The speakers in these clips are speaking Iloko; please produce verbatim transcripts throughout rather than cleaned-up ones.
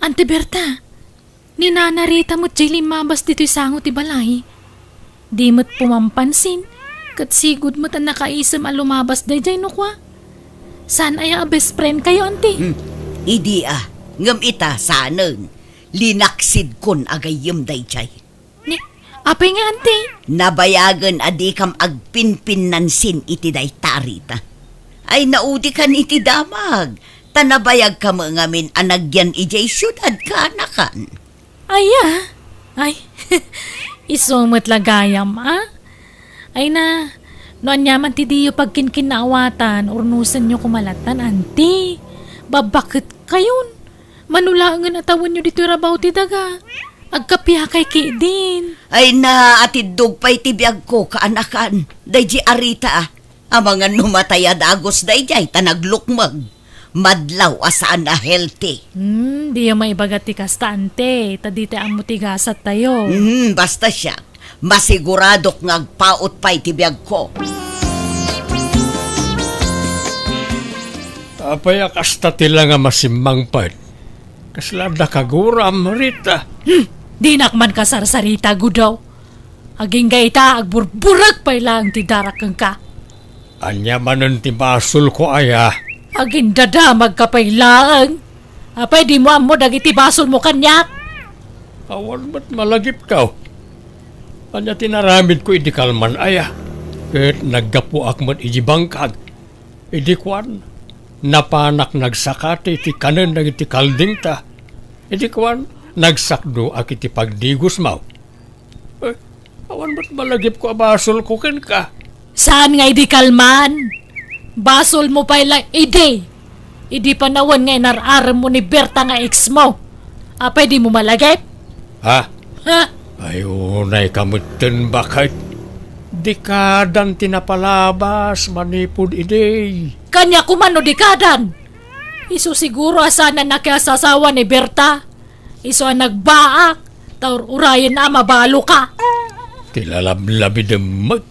Anti Berta, ni Nana Rita met jay limmabas ditoy sango ti balay. Di met pumampansin, ket sigud met a nakaisem a lumabas dayjay no kua. Saan aya a best friend kayo, Anti? Hmm. Idi a, ngem ita, saanen. Linaksidkon a gayyem dayjay. Ni, apay nga, Anti? Nabayagen a dikam agpinpinnansin iti dayta a Rita. Ay, naudikan iti damag, ta nabayagka met ngamin a nagyan idiay siudad kaanakan. Aya? Ay, isu met la gayam, a? Ay na, no aniaman ti diyo pagkinkinnaawatan, urnosenyo koma lattan, Anti. Babaket kayon. Mano laengen a tawenyo ditoy rabaw ti daga. Agkapiakay ketdin. Ay na, atiddog pay ti biagko, kaanakan. Daydi a Rita, a. Amangan no matay a dagus daydiay ta naglukmeg. Madlaw a saan a healthy. Hmm, diyo maibaga ti kasta, Anti, ta ditoy ammo ti gasattayo. Hmm, basta siak, masiguradok nga agpaut pay ti biagko. Apay a kasta ti la nga masimmangpet? Kasla adda kaguram, Rita? Hmm, dinak man kasarsarita, Gudaw. Agingga ita, agburburek pay laeng ti darak kenka. Ania manen ti basolko aya? Agindadamagka pay laeng. Apay dimo ammo dagiti basolmo kaniak? Awan met malagipko. Ania ti naramidko idi kalman aya? Ket naggapuak met idi bangkag. Idi kuan, napanak nagsakati ti kanen dagiti kaldingta. Idi kuan, nagsakdoak iti pagdigusmo. Eh, awan met malagipko a basolko kenka. Saan nga idi kalman? Basolmo pay la idi. Idi panawen nga inar-aremmo ni Berta nga exmo. Apay dimo malagip? Ha? Ha? Ay, unayka metten, baket. Dikadan ti napalabas manipud idi. Kaniak koma no dikadan. Isu siguro a saan a nakiasasawa ni Berta. Isu a nagbaak, ta ur-urayen a mabaloka. Ti lalablabidem met.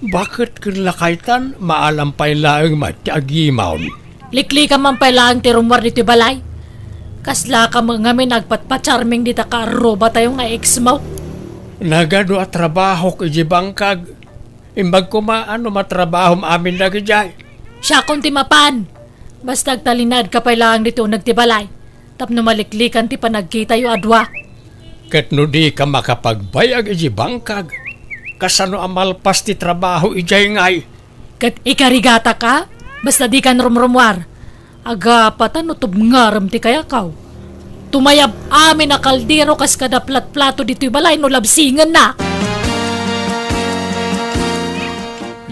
Baket ken lakaytan, maalam pay laeng met ti agimon. Liklikam man pay laeng ti rummuar ditoy balay. Kaslaka met ngamin agpatpacharming dita kaarrubatayo nga exmo. Nagadu a trabahok idi bangkag. Imbag koma no matrabahom amin dagidiay. Siakon ti mapan. Basta agtalinaedka pay laeng ditoy uneg ti balay. Tapno maliklikan ti panagkitayo a dua. Ket no dika makapagbayag iti bangkag, kasano a malpas ti trabaho idiay ngay? Ket ikarigatak a, basta dikan rumrumuar. Agapatan no tubngarem ti kayakaw. Tumayab amin a kaldero kas kada platplato ditoy balay no labsingenna.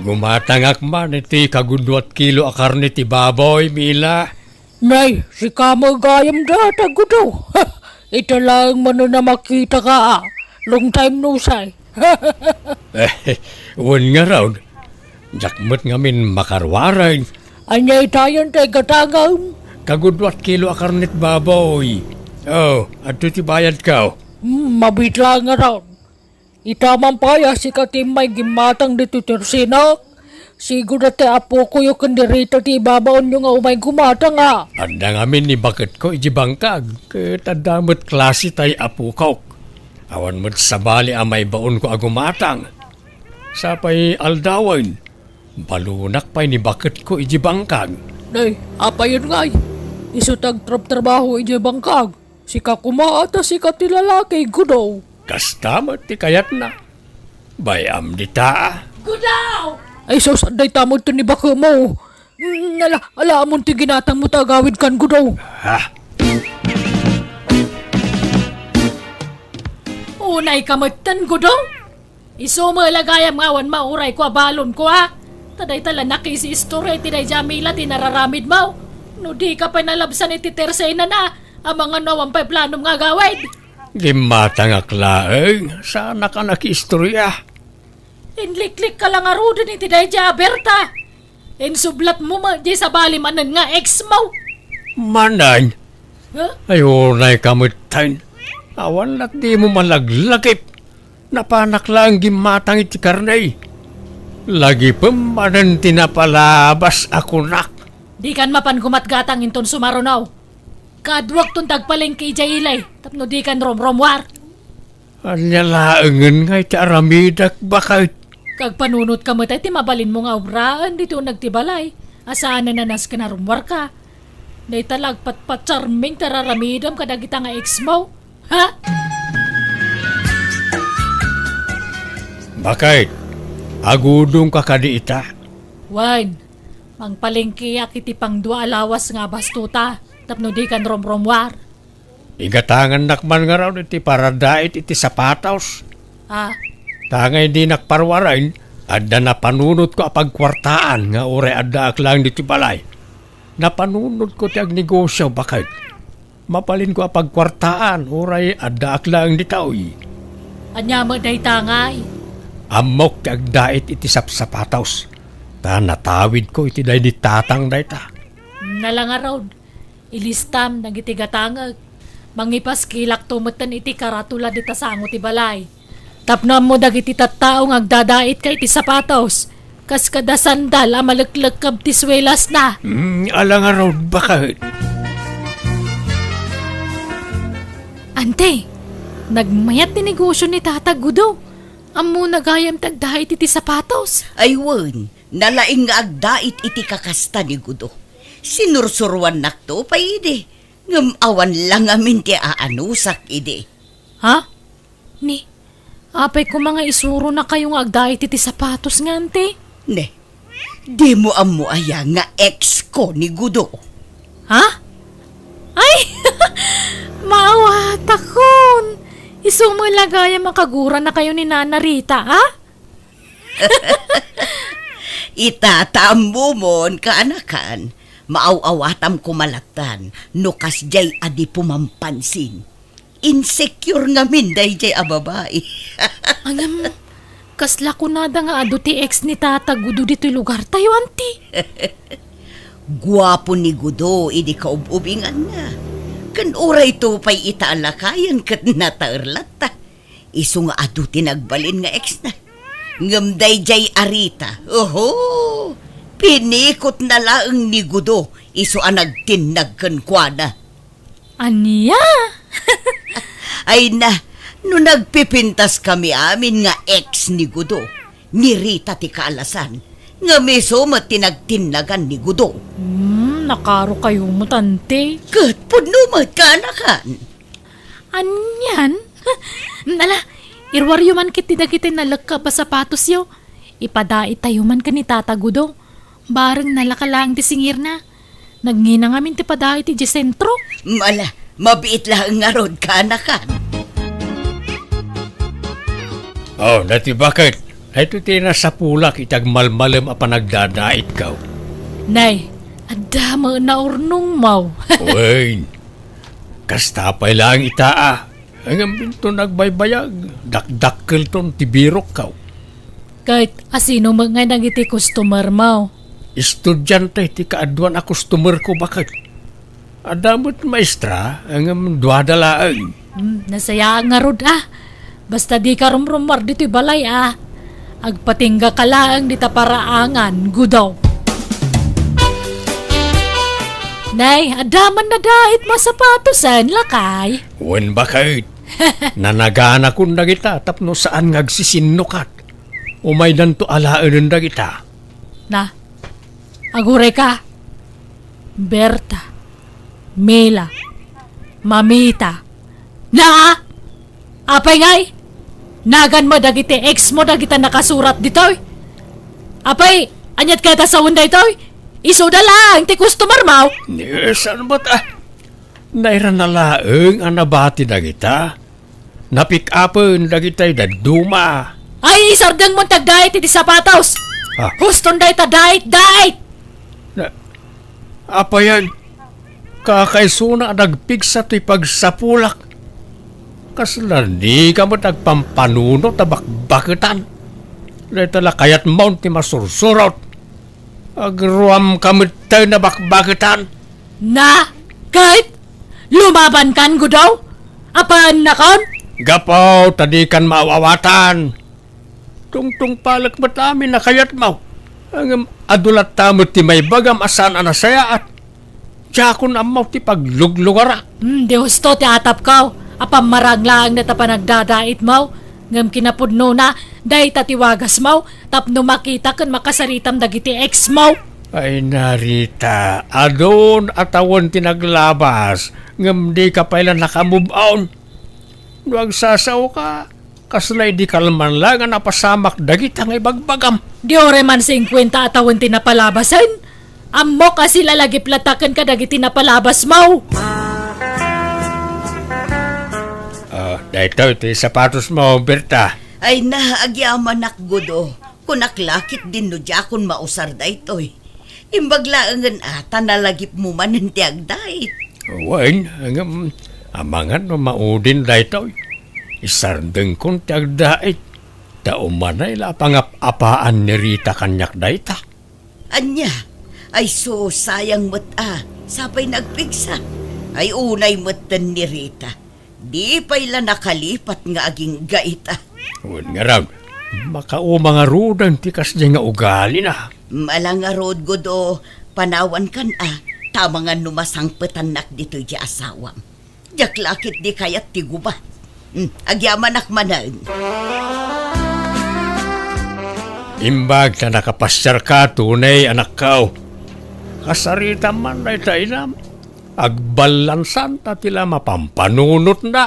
Gumatangak man iti kagudua ti kilo a karne ti baboy, Mila. Nay, sika met gayam dayta, Gudo. Ita laeng manen a makitaka, a. Long time no see. Eh, wen ngarud, diak met ngamin makaruaren. Ania itayen ti igatangam? Kagudua ti kilo a karne ti baboy. Oh, adtoy ti bayadko. Hmm, mabiit laeng ngarud. Ita man pay a sika ti immay gimmatang ditoy tersenak. Sigud a ti apokoyo ken ni Rita ti ibabaonyo nga umay gumatang, a. Adda ngamin ni baketko iti bangkag, ket adda met klase tay apokok. Awan met sabali a maibaonko a gumatang. Sapay aldawen, balonak pay ni baketko iti bangkag. Nay, apayen ngay? Isu ti agtrabtrabaho iti bangkag. Sika koma, ta sika ti lalaki, Gudo. Kasta met ti kayatna. Bay-am dita, a. Gudo! Ay sus, dayta met ti ni baketmo. Mm, ala, ala, ammom ti ginatangmo ta agawidkan, Gudo. Ha? Unayka metten, Gudo? Isu met la gayam nga awan maurayko a balonko, a. Ta dayta la nakisiistorya iti daydi a Mila ti nararamidmo. No dika pay nalabsan iti tersenana, amangan no awan pay planom nga agawid. Gimmatangak laeng, saanak a nakiistorya. Inliklikka la ngaruden iti daydi a Berta. Insublatmo met diay sabali manen nga exmo. Manen? Ha? Ay, unayka metten. Awan lat dimo malaglagip. Napanak laeng gimmatang iti karne. Lagipem manen ti napalabas a kunak. Dikan mapan gumatgatang inton sumaruno. Kaaduakton ti agpalengke idiay ili tapno dikan rumrummuar. Ania laengen nga iti aramidek, baket? Kagpanunotka met ti mabalinmo nga obraen ditoy uneg ti balay, a saanen a nasken a rummuarka. Dayta la agpatpatsarming ti ar-aramidem kadagita nga ex mo. Ha? Baket, agudongka kadi ita? Wen, mangpalengkeak iti pangdua a lawas nga abastota tapno dikan rumrummuar. Igatangannak man ngarud iti paradait iti sapatos. Ah. Ta nga dinak parwaren, adda napanunotko a pagkuartaan nga uray addaak laeng ditoy balay. Napanunotko ti agnegosio, baket. Mabalinko a pagkuartaan uray addaak laeng ditoy. Ania met dayta ngay? Ammok ti agdait iti sapsapatos, ta natawidko iti daydi tatang dayta. Nala ngarud, ilistam dagiti gatangek. Mangipaskilakto metten iti karatula dita sango ti balay. Tapno ammo dagiti tattao nga agdadaitka iti sapatos, kas kada sandal a maleklekkeb ti suelasna. Mm, ala ngarud, baket. Ante, nagmayat ti negosio ni Tata Gudo. Ammona gayam ti agdait iti sapatos. Ay wen, nalaing nga agdait iti kakasta ni Gudo. Sinursuroannakto pay idi, ngem awan la ngamin ti aanusak idi. Ha? Ni, apay koma nga isuronakayo nga agdait iti sapatos nga, ante? Ne, dimo ammo aya nga ex ko ni Gudo? Ha? Ay! Maawatakon! Isu met la gayam a kaguranakayo ni Nana Rita, ha? Ita, ta ammomon, kaanakan, maaw-awatam koma lattan no kasdiay a di pumampansin. Insecure ngamin daydiay a babai. Ngem, kasla kunada nga adu ti ex ni Tata Gudo ditoy lugartayo, anti? Guapo ni Gudo idi kaub-ubinganna. Ken urayto pay ita a lakayen ket nataer latta. Isu nga adu ti nagbalin nga exna. Ngem daydiay a Rita, oho, pinikotna laeng ni Gudo isu a nagtinnag kenkuana. Ania? Ay na, no nagpipintaskami amin nga ex ni Gudo, ni Rita ti kaalasan, ngem isu met ti nagtinnagan ni Gudo. Hmm, nakarokayo met, anti. Ket pudno met, kaanakan. Anian? Ala, iruaryo man ketdi dagiti nalekkeb a sapatosyo. Ipadaitayo man ken ni Tata Gudo. Bareng nalaka laeng ti singirna. Nagngina ngamin ti padaitna idiay sentro. Ala, mabiit laeng ngarud, kaanakan. Oh, dati baket. Daytoy ti nasapulak iti agmalmalem a panagdadaitko. Nay, adda met naurnongmo. Wen, kasta pay laeng ita a. Ngem inton nagbaybayag, dakdakkelton ti birokko. Ket asino met ngay dagiti customermo? Estudiante ti kaaduan a customerko, baket. Adda met maestra, ngem duada laeng. Hmm, nasayaat ngarud a. Basta dika rumrummuar ditoy balay a. Agpatinggaka laeng dita paraangan, Gudo. Nay, adda man nadait a sapatosen, lakay. Wen, baket. Nanaganakon dagita tapno saan nga agsisinnukat. Umaydanto alaenen dagita. Na, agurayka. Berta, Mila, Mamita. Na! Apay ngay? Naganmo dagiti ex mo dagita nakasurat ditoy? Apay, aniat kayat a sawen daytoy? Isuda laeng ti customermo. Ni, saan met a? Nairana laeng a nabati dagita. Napick-upen dagitay dadduma. Ay, isardengmo ti agdait iti sapatos! Ah. Huston dayta dait, dait! Na, apayan, kakaisuna a nagpigsa ti pagsapulak. Kasla dika met agpampanunot a bakbaketan. Dayta la kayatmon ti masursurot. Agruamka met tay nabakbaketan. Na, ket lumabankan, Gudo? Apaannakon? Gapu ta dikan maaw-awatan. Tungtungpalek met amin a kayatmo. Ngem adu latta met ti maibagam a saan a nasayaat. Diakon ammo ti pagluglugarak. Hmm, di husto ti atapko. Apam marang laeng dayta panagdadaitmo. Ngem kinapudnona, dayta ti wagasmo, tapno makita ken makasaritam dagiti ex mo. Ay, Narita, adun a tawen ti naglabas, ngem dika pay la naka-move on. No agsasaoka, kasla idi kalman la nga napasamak dagita nga ibagbagam. Di uray man singkuenta a tawen ti napalabasen. Ammok a silalagip latta ken kadagiti napalabasmo. Ah, daytoy ti sapatosmo, Berta. Ay na, agyamanak, Gudo. Kunak la ketdin no diakon mausar daytoy. Imbag laengen a ta nalagipmo manen ti agdait. Wen, ngem, amangan no maudin daytoy. Isardengkon ti agdait. Ta umanay la a pangap-apaan ni Rita kaniak dayta. Ania? Ay sus, sayang met a, sapay nagpigsa. Ay unay metten ni Rita. Di pay la nakalipat nga agingga ita. Wen ngarud, makauma ngaruden ti kasdiay nga ugalina. Mala ngarud, Gudo, panawankan a, ta amangan no masangpetannak ditoy ti asawam. Diak la ketdi kayat ti gubat. Hmm, agyamanak manen. Imbag ta nakapasiarka, Tunay, anakko. Kasaritam man dayta inam. Agballansan ta ti la mapampanunotna.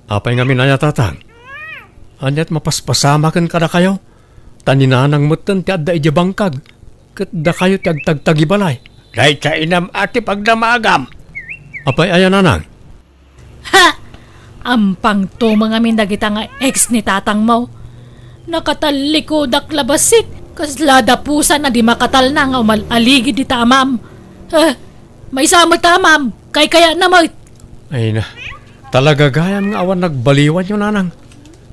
Apay ngamin aya, Tatang? Ania't mapaspasamaken kadakayo? Ta ni Nanang metten ti adda idiay bangkag, ket dakayo ti agtagtagibalay. Dayta inam a ti pagdamagam. Apay aya, Nanang? Ha! Ampangto ngamin dagita nga ex ni tatangmo. Nakatallikodakla bassit, kasla dapusan a di makatalna nga umal-aligid dita amam. Eh, maysa met ta amam, kaykayatna met. Ay na, talaga gayam nga awan nagbaliwanyo, Nanang.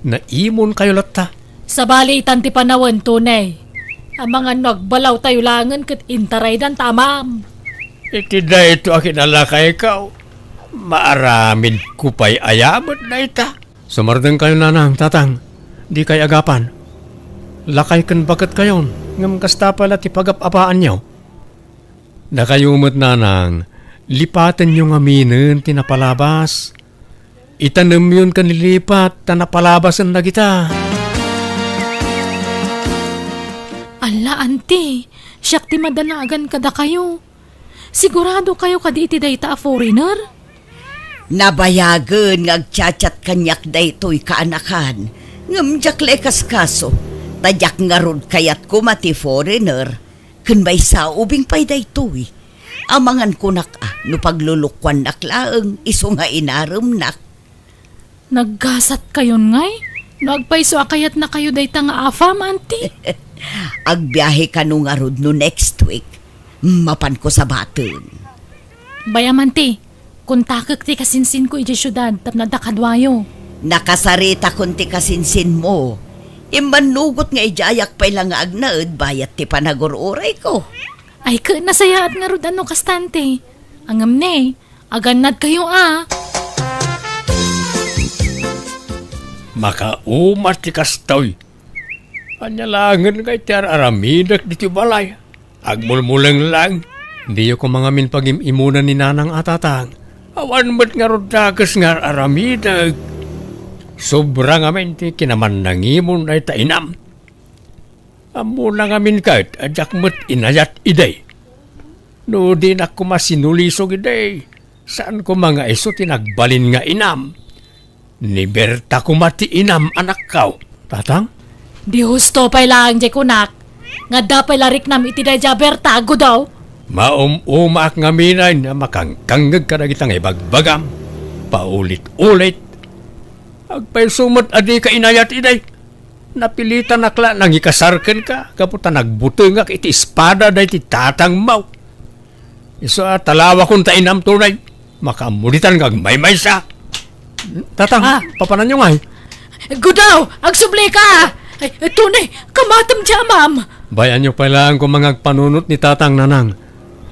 Naimonkayo latta. Sabali itan ti panawen, Tunay. Amangan no agbalawtayo laengen ket intaraydan ta amam. Iti daytoy a kinalakayko, maaramidko pay aya met dayta? Sumardengkayo, Nanang, Tatang, dikay agapan. Lakay ken baketkayon, ngem kasta pay la ti pagap-apaanyo. Dakayo met, Nanang, lipatenyo ngaminen ti napalabas. Itanemyon ken lilipat ta napalabasen dagita. Alla, Auntie, siak ti madanagan kadakayo. Siguradokayo kadi iti dayta a foreigner? Nabayagen nga agchat-chat kaniak daytoy kaanakan, ngem diak la ikaskaso, ta diak ngarud kayat koma ti foreigner, ken maysa a ubing pay daytoy. Amangan kunak a no paglulukuannak laeng isu nga inaremnak. Naggasatkayon ngay? No agpayso a kayatnakayo dayta nga afam, Auntie? Agbiahe kano ngarud no next week. Mapanko sabaten. Bay-am, Auntie, kontakek ti kasinsinko idiay siudad tapno adda kaduayo. Nakasaritakon ti kasinsinmo. Immannugot nga idiayak pay la nga agnaed bayat ti panagur-urayko. Ay, ket nasayaat ngarud a no kasta, Auntie. Ngem ne, agannadkayo a. Makauma ti kastoy. Ania laengen ngay ti ar-aramidek ditoy balay? Agmulmuleng lang. Diyo koma ngamin pagim-imunan ni Nanang a Tatang. Awan met ngarud dakes nga ar-aramidek. Sobra ngamin ti kinamannangimon dayta inam. Ammona ngamin ket a diak met inayat idi. No dinak koma sinulisog idi, saan koma nga isu ti nagbalin nga inam. Ni Berta koma ti inam, anakko. Tatang? Di husto pay laeng diay kunak. Nga adda pay la riknam iti daydiay a Berta, Gudo. Maum-umaak ngamin a makangkangngeg kadagita nga ibagbagam. Paulit-ulit. Agpayso met a dika inayat idi. Napilitanak la nangikasar kenka gapu ta nagbutengak iti espada daydi tatangmo. Isu a talawakon ta inam Tunay, makaammo ditan nga agmaymaysa. Tatang, Ah. papananyo ngay? Gudo, agsublika! Ay, Tunay, kamatem ti amam! Bay-anyo pay laeng koma nga agpanunot ni Tatang, Nanang.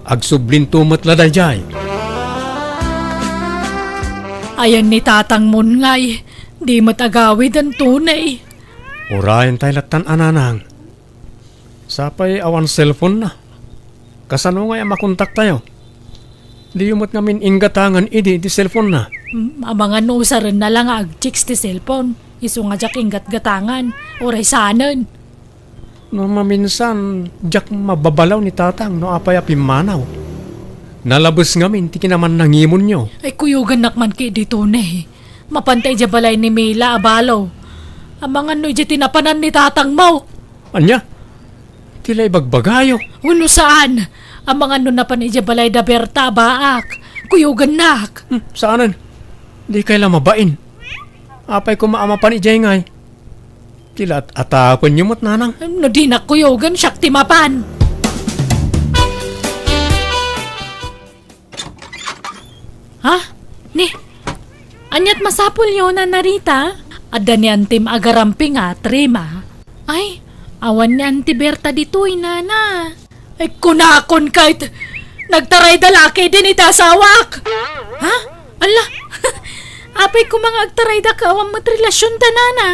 Agsublinto met la daydiay. Ayan ni Tatang Mungay, di met agawiden Tunay. Urayen tay lattan a Nanang. Sapay awan cellphone na. Kasano ngay a makontaktayo? Diyo met ngamin inggatangan idi ti cellphone-na. Mm, amangan no usarenna la nga agchicks ti cellphone. Isu nga diak inggatgatangan. Uray saanen. No maminsan, diak mababalaw ni Tatang no apay a pimmanaw. Nalabes ngamin ti kinamannangimonyo. Ay, kuyogannak man kadi, Tony. Mapanta idiay balay ni Mila a balo. Amangan no idiay ti napanan ni Tatangmo. Ania? Ti la ibagbagayo? Wenno saan? Amangan no napan idiay balay da Berta a baak. Kuyogannak. Hmm, saanen? Dikay la mabain. Apay koma a mapan idiay ngay? Ti la at-atapenyo met, Nanang. No dinak kuyogen, siak ti mapan. Ha? Ni, aniat masapulyo, Nana Rita? Adda ni Antim agaramping a trema. Ay, awan ni Anti Berta ditoy, Nana. Ay, kunakon kayt, nagtarayda la ketdin iti asawak. Ha? Ala, apay koma nga agtarayda ket awan met relasionda, Nana?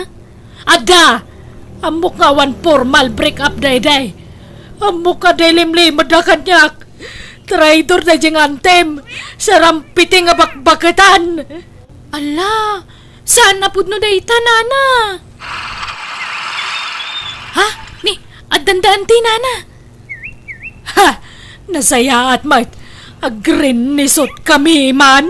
Adda! Ammok nga awan formal break up daydiay. Ammok nga diay limlimedda kaniak. Traidor daydiay nga Antim. Sarampiti nga bakbaketan. Ala, saan a pudno dayta, Nana? Ha? Ni, addanda Anti, Nana? Ha! Nasayaat met. Agrinnisot kami man.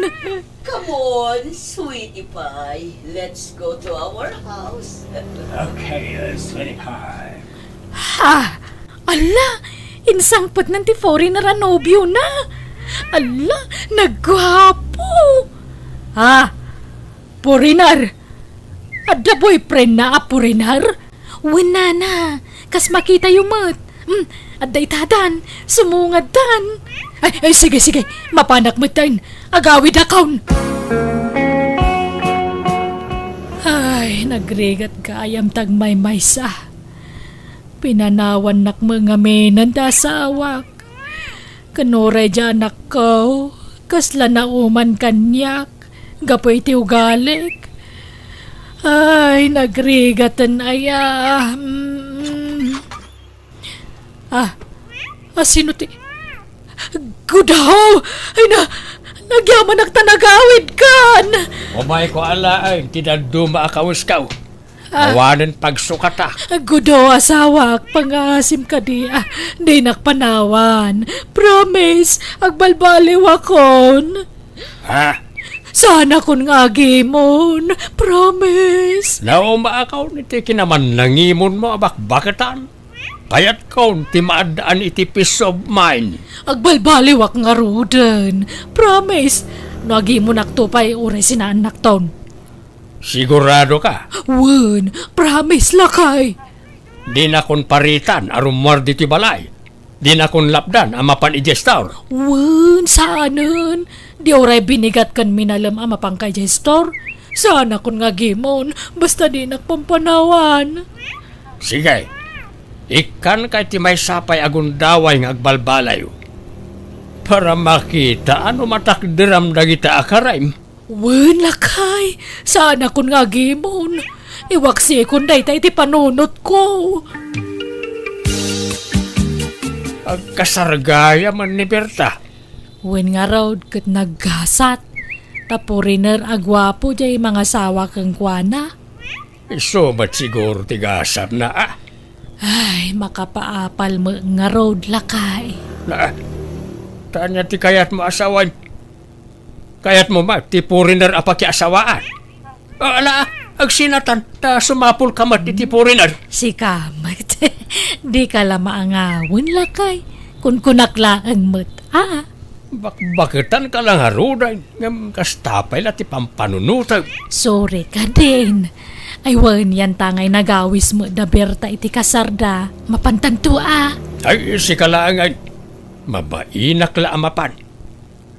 Come on, sweetie pie. Let's go to our house. Okay, uh, sweetie pie. Ha! Ala! Insangpetnan ti foreigner a nobiona. Ala! Nagguapo! Ha! Foreigner! Adda boyfriendna a foreigner? Wen, Nana, kas makitayo met. Hmm, adda itadan, sumungaddan. Ay, ay, sige, sige, mapanak metten. Agawidakon. Ay, nagrigat gayam ti agmaymaysa. Pinanawannak met ngaminen ti asawak. Ken uray diay anakko, kasla nauman kaniak gapu iti ugalik. Ay, nagrigaten aya. Mm. Ah, asino ti, Gudaw! Ay na, nagyamanak ta nagawidkan! Umayko alaen ti dadduma a kawesko. Ah. Awanen pagsukatak. Gudo, asawak, pangaasim kadi. Ah, dinak panawan. Promise, agbalbaliwakon. Ha? Saanakon nga agimon. Promise. Naumaakon iti kinamannangimonmo a bakbaketan. Kayatkon ti maaddaan iti peace of mind. Agbalbaliwak ngaruden. Promise. No agimonakto pay, uray sinaannakton. Sigurado ka? Wen, promise, lakay. Dinakon paritan a rummuar ditoy balay. Dinakon lapdan a mapan idiay store. Wen, saanen. Di uray binigat ken minalem a mapanka idiay store. Saanakon nga agimon, basta dinak pampanawan. Sige. Ikkanka iti maysa pay a gundaway nga agbalbaliw. Para makitaam no matakderam dagita a karaim. Wen, lakay, saanakon nga agimon. Iwaksikon dayta iti panunotko. Agkasar gayam ni Berta. Wen ngarud ket naggasat. Ta foreigner a guapo diay mangasawa kenkuana. Isu met siguro ti gasatna, a? Ay, makapaapal met ngarud, lakay. Na, ta ania ti kayatmo a sawen? Kayatmo met ti foreigner a pakiasawaan? A, ala, agsinatan, ta sumapulka met iti foreigner. Sika met. Dika la maangawen, lakay. Kunkunak laeng met, a? Bakbaketanka la ngaruden, ngem kasta pay la ti pampanunotem. Sorry kadin. Ay, wen, yanta ngay nagawis met da Berta iti kasarda. Mapantanto, a? Ay, sika laengen. Mabainak la a mapan.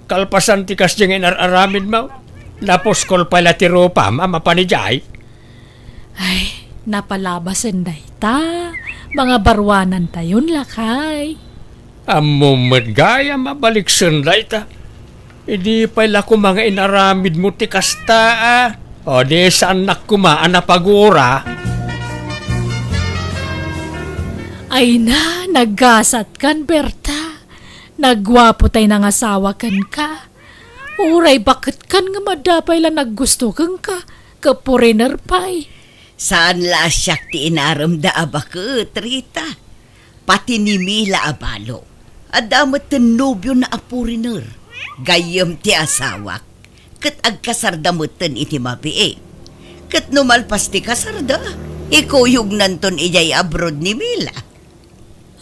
Kalpasan ti kasdiay nga inar-aramidmo, napuskol pay la ti rupam a mapan idiay. Ay, napalabasen dayta. Mangabaruanantayon, lakay. Ammom met gayam a baliksen dayta. Idi pay la koma nga inaramidmo ti kasta, a? O di saannak koma a napagura. Ay na, naggasatkan, Berta. Nagguapo tay nangasawa kenka. Uray baketkan ngem adda pay la naggusto kenka, ket foreigner pay. Saan la a siak ti inaremda a baket, Rita. Pati ni Mila a balo, adda metten nobiona a foreigner. Gayyem ti asawak, ket agkasarda metten iti mabiit. Ket no malpas ti kasarda, ikuyognanton idiay abroad ni Mila.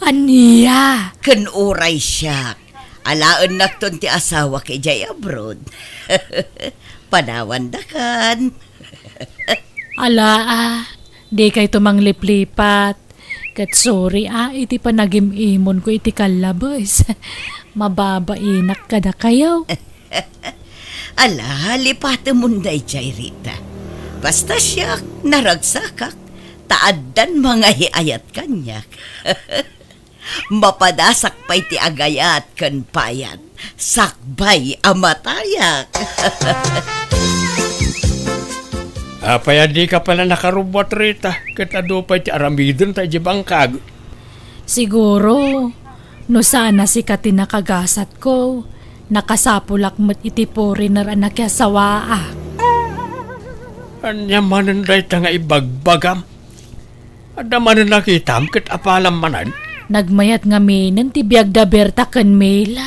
Ania? Ken uray siak, alaennakton ti asawak idiay abroad. Panawandakan. Ala, a, dikayto mangliplipat. Ket sorry, a, iti panagim-imonko iti kallabes. Mababainak kadakayo. Ala, lipatemon daydiay, Rita. Basta siak, naragsakak, ta addan mangayaat kaniak. Mapadasak pay ti agayat ken payat, sakbay a matayak. Apay a dika pay la nakarubbuat, Rita, ket adu pay ti aramidenta idiay bangkag? Siguro, no saan a sika ti nakagasatko, nakasapulak met iti foreigner a nakiasawaak. Ania manen dayta nga ibagbagam? Adda manen nakitam ket apalam manen? Nagmayat ngaminen ti biag da Berta ken Mila.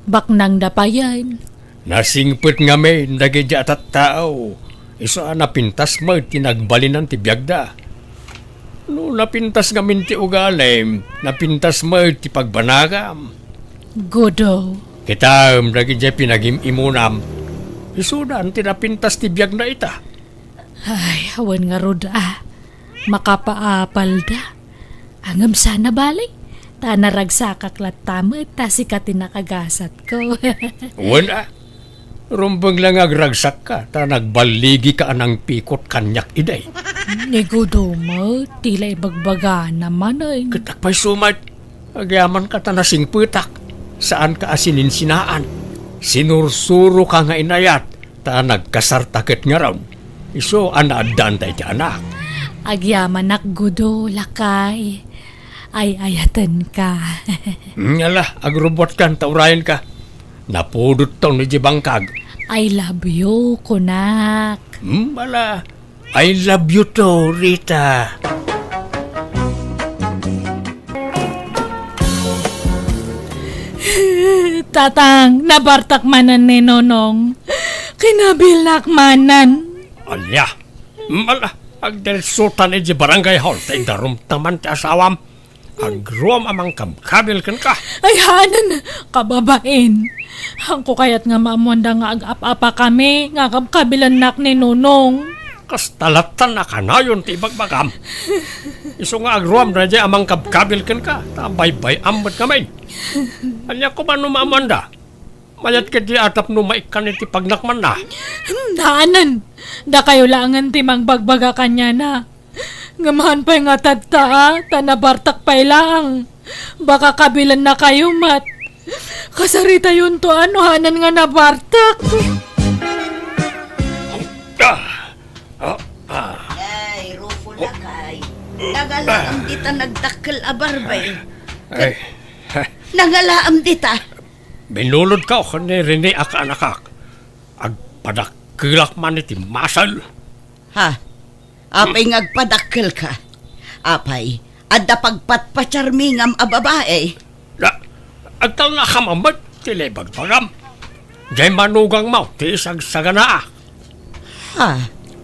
Baknangda payen. Nasingpet ngamin dagiti a tattao. Isu a napintas met ti nagbalinan ti biagda. No napintas ngamin ti ugalim, napintas met ti pagbanagam. Gudo. Kitaem dagiti pinagim-imunam. Isudan ti napintas ti biagna ita. Ay, awan ngarud a. Makapaapalda. Ngem saan a bale, ta naragsakak latta met ta sika ti nakagasatko. Wen a, rumbeng la nga agragsakka ta nagballigika a nangpikot kaniak idi. Ni Gudo met, ti la ibagbagana manen. Ket apay isu met, agyamanka ta nasingpetak, saanka a sininsinaan. Sinursuroka nga inayat, ta nagkasarta ket ngarud, isu a naaddaanta iti anak. Agyamanak, Gudo, lakay. Ay-ayatenka. Ngala, agrubbuatkan ta urayenka. Napudotton iti bangkag. I love you, kunak. Hmm, ala, I love you too, Rita. Tatang, nabartak manen ni Nonong. Kinabilak manen. Ania? Mala, agdiretsotan iti barangay hall ta idarumta man ti asawam. Agruam a mangkabkabil kenka. Ay, hanen, kababain. Haanko kayat nga maammoanda nga agap-apakami nga kabkabilennak ni Nonong. Kasta lattan a kanayon ti ibagbagam. Isu nga agruam daydiay a mangkabkabil kenka, ta baybay-am met ngamin. Ania koma no maammoanda? Mayat ketdi a tapno maikkan iti pagnakmanna. Hmm, hanen. Dakayo laengen ti mangbagbaga kaniana. Ngem haan pay nga tatta, a, ta nabartak pay laeng. Baka kabilennakayo met. Kasaritayonto a no hanen nga nabartak. Ah! Ah! Ah! Ay, Rufo lakay. Nagalaem dita nagdakkel a barbay. Ay. Nagalaem dita. Binulodko ken ni Rene a kaanakak. Agpadakkelak man iti masel. Ha? Apay nga agpadakkelka? Apay, adda pagpatpatiarmi ngem a babai? Da, agtalnakam met ti ibagbagam. Diay manugangmo ti isagsaganaak. Ha?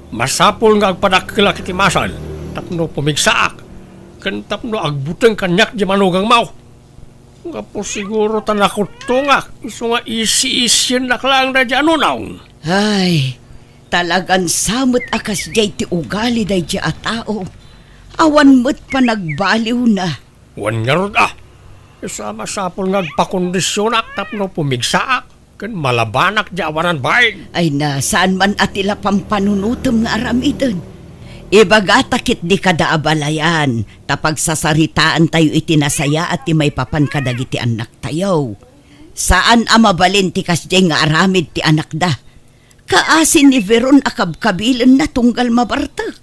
Masapul nga agpadakkelak iti masel tapno pumigsaak, ken tapno agbuteng kaniak diay manugangmo. Gapu siguro ta nakuttongak, isu nga isi-isiennak laeng daydiay a Nonong. Ay, talagan sa met a kasdiay ti ugali daydiay a tao. Awan met panagbaliwna. Wen ngarud a, isu a masapul nga agpakondisionak tapno pumigsaak ken malabanak diay awanan bain. Ay na, saan man a ti la pampanunotem nga aramiden. Ibagata ketdi kada abalayan, ta pagsasaritaantayo iti nasayaat ti maipapan kadagiti annaktayo. Saan a mabalin ti kasdiay nga aramid ti anakda. Kaasi ni Veron a kabkabilenna tunggal mabartek.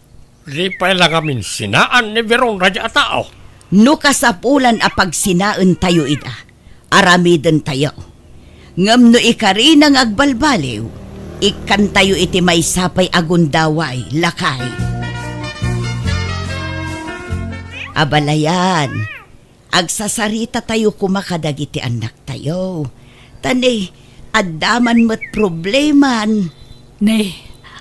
Di pay la ngamin sinaan ni Veron daydiay a tao. No kasapulan a pagsinaentayo ida, aramidentayo. Ngem no ikarina nga agbalbaliw, ikkantayo iti maysa pay a gundaway, lakay. Abalayan, agsasarita tayo koma kadagiti annaktayo. Ta ne, adda man met probleman. Ne,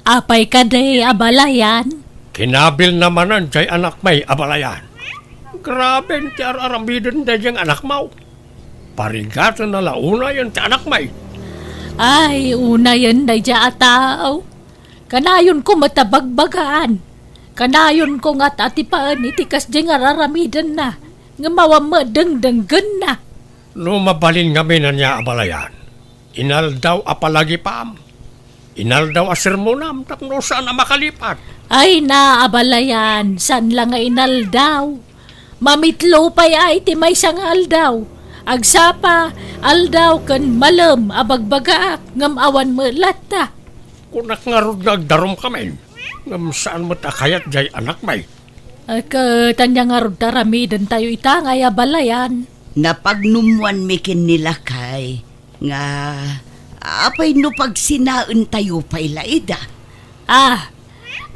apay kadi, abalayan? Kinabilna manen jay anakmi, abalayan. Graben ti ar-aramiden daydiay nga anakmo. Parigatenna la unayen ti anakmi. Ay, unayen daydiay a tao. Kanayonko met a bagbagaan. Kanayonko nga atipaen iti kasdiay nga ar-aramidenna, ngem awan met dengdenggenna. No mabalin ngamin ania, abalayan, inaldaw a palagipam, inaldaw a sermonam tapno saan a makalipat. Ay na, abalayan, saan la nga inaldaw. Mamitlo pay a iti maysa nga aldaw. Agsapa, aldaw ken malem a bagbagaak, ngem awan met latta. Kunak ngarud nga agdarumkamin, ngem saan met a kayat jay anakmi. Ay, ket ania ngarud ta aramidentayo ita ngay, abalayan? Napagnummuanmi ken ni lakay nga, apay no pagsinaentayo pay la ida? Ah,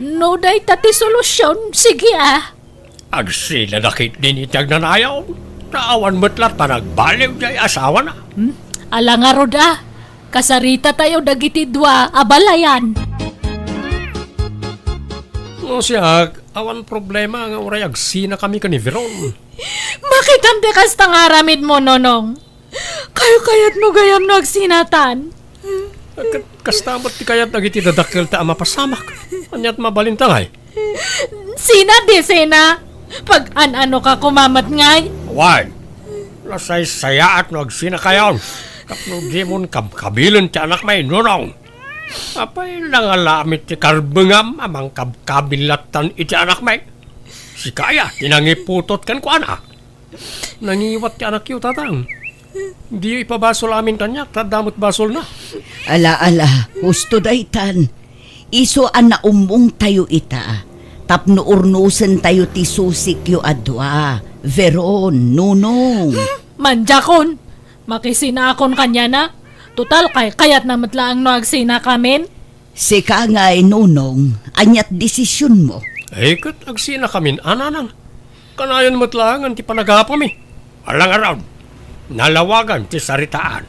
no dayta ti solusion, sige, ah. Agsinada ketdin iti agnanayon, ta awan met latta nagbaliw jay asawana. Hmm? Ala ngarud, ah. Kasaritatayo dagiti dua, abalayan. No siak, awan problema nga uray agsinakami ken ni Veron. Makitam ti kasta nga aramidmo, Nonong. Kaykayatmo gayam no agsinatan? Ket kasta met ti kayat dagiti dadakkelta a mapasamak. Aniat mabalinta ngay? Sina di sina? Pag-an-anoka koma met ngay? Wen, nasaysayaat no agsinakayon. Tapno dimon kabkabilen ti anakmi, Nonong. Apay, nangalamit ti karbengam a mangkabkabil lattan iti anakmi? Sika aya ti nangiputot kenkuana. Nangiwat ti anakyo, Tatang. Diyo ipabasol amin kaniak, ta adda met basolna. Ala, ala, husto daytan. Isu a naummongtayo ita, tapno urnosentayo ti susikyo a dua, Veron, Nonong. Hmm, mandiakon. Makisinakon kaniana. Total, kaykayatna met laeng no agsinakamin. Sika ngay, Nonong, aniat desisionmo? Ay, ket agsinakamin a, Nanang. Kanayon met laengen ti panagapami. Ala ngarud, nalawagan ti saritaan.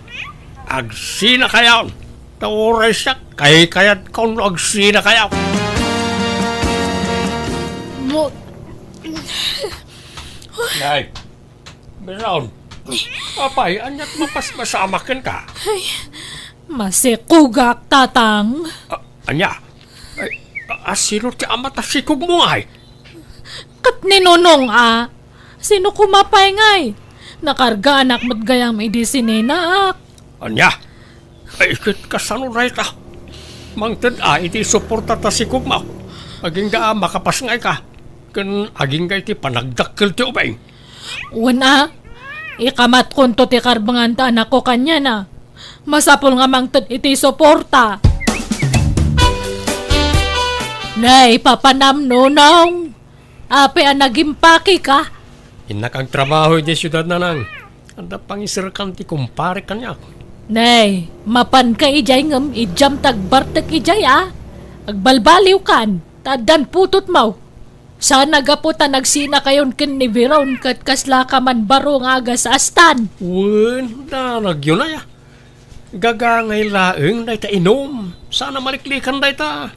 Agsinakayon, ta uray siak, kaykayatko no agsinakayon. Mo- Nay, Veron, apay, aniat mapaspasamak kenka? Ay, masikogak, Tatang. A-, ania? Ay, a-, a, sino ti ama ta sikogmo ngay? Ket ni Nonong a. Sino koma pay ngay? Nakargaanak met gayam idi sininaak. Ania? Ay, ket kasano dayta? Mangted a iti suporta ta sikogmo. Agingga a makapasngayka. Ken agingga iti panagdakkel ti ubing. Wen a, ikamatkonto ti karbengan ta anakko kaniana. Masapul nga mangted iti suporta. Nay, papanam, Nonong. Apay a nagimpakeka? Innak agtrabaho idiay siudad, Nanang. Adda pangiserkan ti kumparek kaniak. Nay, mapanka idiay ngem idiam ta agbartek idiay a. Agbalbaliwkan, ta addan putotmo. Saan a gapu ta nagsinakayon ken ni Veron ket kaslaka man baro nga agasastan. Wen, danagyo nay a. Gagangay laeng dayta inum. Saan a maliklikan dayta.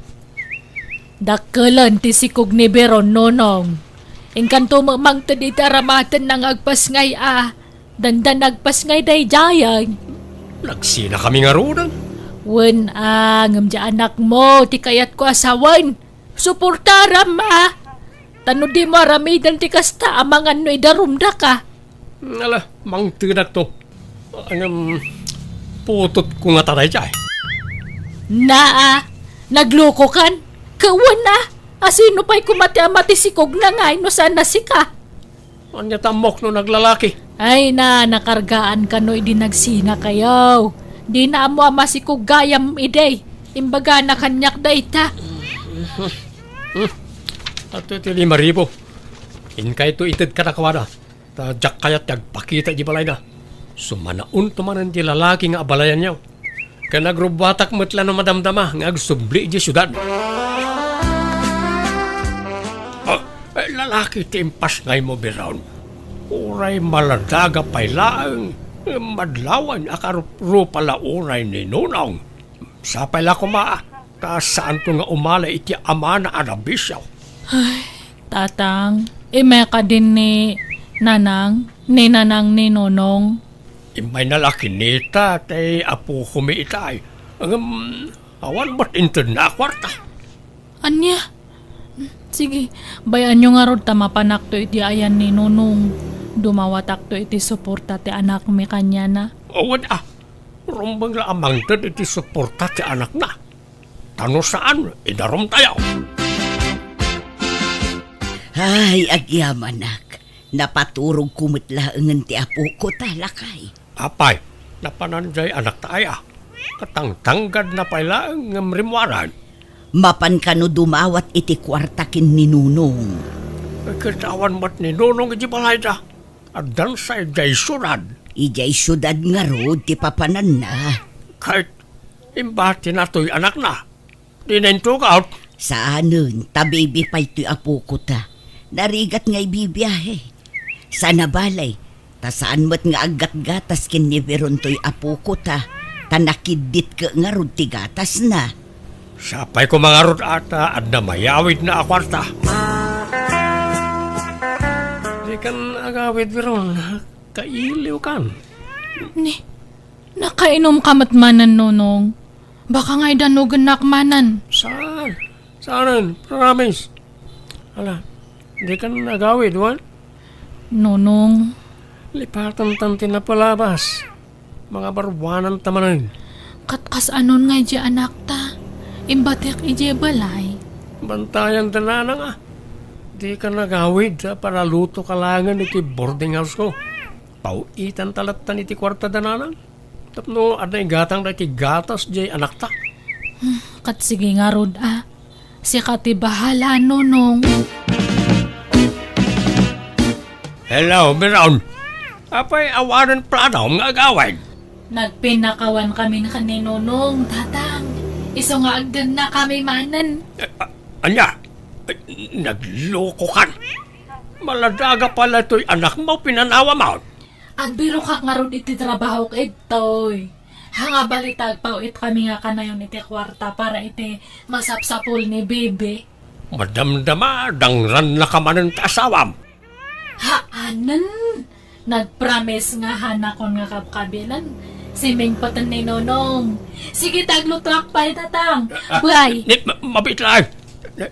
Dakkelen ti sikog ni Veron, Nonong. Inkanto met mangted iti aramatenna nga agpasngay a. Dandan agpasngay daydiayen. Nagsinakami ngaruden. Wen a, ngem diay anakmo ti kayatko a sawen. Suportaram a. Ta no dimo aramiden ti kasta, amangan no idarumdaka. Ala, mangtedakto. Ngem, putotko ngata daydiay. Naa, naglokokan. Kawan a, asino pay koma ti ama ti sikogna ngay no saan a sika? Ania ta ammok no naglalaki? Ay na, nakargaan kano idi nagsinakayo. Dina ammo a masikog gayam idi. Imbagana kaniak dayta. Hmm. Ato iti lima ribu. Inkayto ited kadakuada. Ta diak kayat ti agpakita iti balayna. Sumanaonto manen ti lalaki nga abalayanyo. Ken agrubbuatak met la no madamdama nga agsubli idiay siudad. Ah, eh, lalaki ti impasngaymo, Biron. Uray maladaga pay laeng, eh, madlawan a karupa la unay ni Nonong. Sapay la koma, ta saanto nga umali iti amana a nabisio. Ay, Tatang, immay kadin ni Nanang, ni Nanang ni Nonong. Immayna la kinita ti apokomi itay. Ngem, awan met intedna a kuarta. Ania? Sige, bay-anyo ngarud ta mapanakto iti ayan ni Nonong. Dumawatakto iti suporta ti anakmi kaniana. Awan a, rumbeng la a mangted iti suporta ti anakna. Ta no saan, idarumtayo. Ay, agyamanak. Napaturogko met laengen ti apoko ta, lakay. Apay, napanan jay anakta aya? Katangtanggadna pay laeng ngem rimmuaran. Mapan kano dumawat iti kuarta ken ni Nonong. Ket awan met ni Nonong iti balayda. Addansa idiay siudad. Idiay siudad ngarud ti papananna. Ket imbatina toy anakna. Dina intugaw. Saanen, ta bibi pay toy apoko ta. Narigat nga ibibiahe. Saan a bale, ta saan met nga aggatgatas ken ni Biron toy apoko ta, ta nakiddit ket ngarud ti gatasna. Sapay koma ngarud a ta adda mayawidna a kuarta. Dikan agawid, Biron. Kailiwkan. Ni, nakainom ka met manen, Nonong. Baka ngay danugennak manen. Saan? Saan? Promise. Ala, dikan agawid, wen? Nonong. Lipatantan ti napalabas. Mangabaruananta manen. Ket kas-anon ngay diay anakta? Imbatek idiay balay. Bantayan da nanang a. Dikan agawid a paralutoka laengen iti boarding house-ko. Paw-itanta lattan iti kuarta da nanang. Tapno adda igatangda iti gatas diay anakta. Hmm, ket sige ngarud a. Sika ti bahala, Nonong. Hello, Biron. Apay awanen plano nga agawid? Nagpinnakawan kami ken ni Nonong, Tatang. Isu nga agdennakami manen. Eh, a-, ania? Eh, naglokokan. Maladaga pay la toy anakmo, pinanawam. Agbirokak ngarud iti trabahok, Edtoy. Haan nga balita, agpaw-itkami nga kanayon iti kuarta para iti masapsapul ni Bibi. Madamdama, dangrannaka manen ti asawam. Haanen! Nagpromise nga hanakon nga kabkabilan. Simingpeten ni Nonong. Sige, taglutoak pay, Tatang. Ah, ah, Bye. Ni, ma-, mabiit laeng. Ni,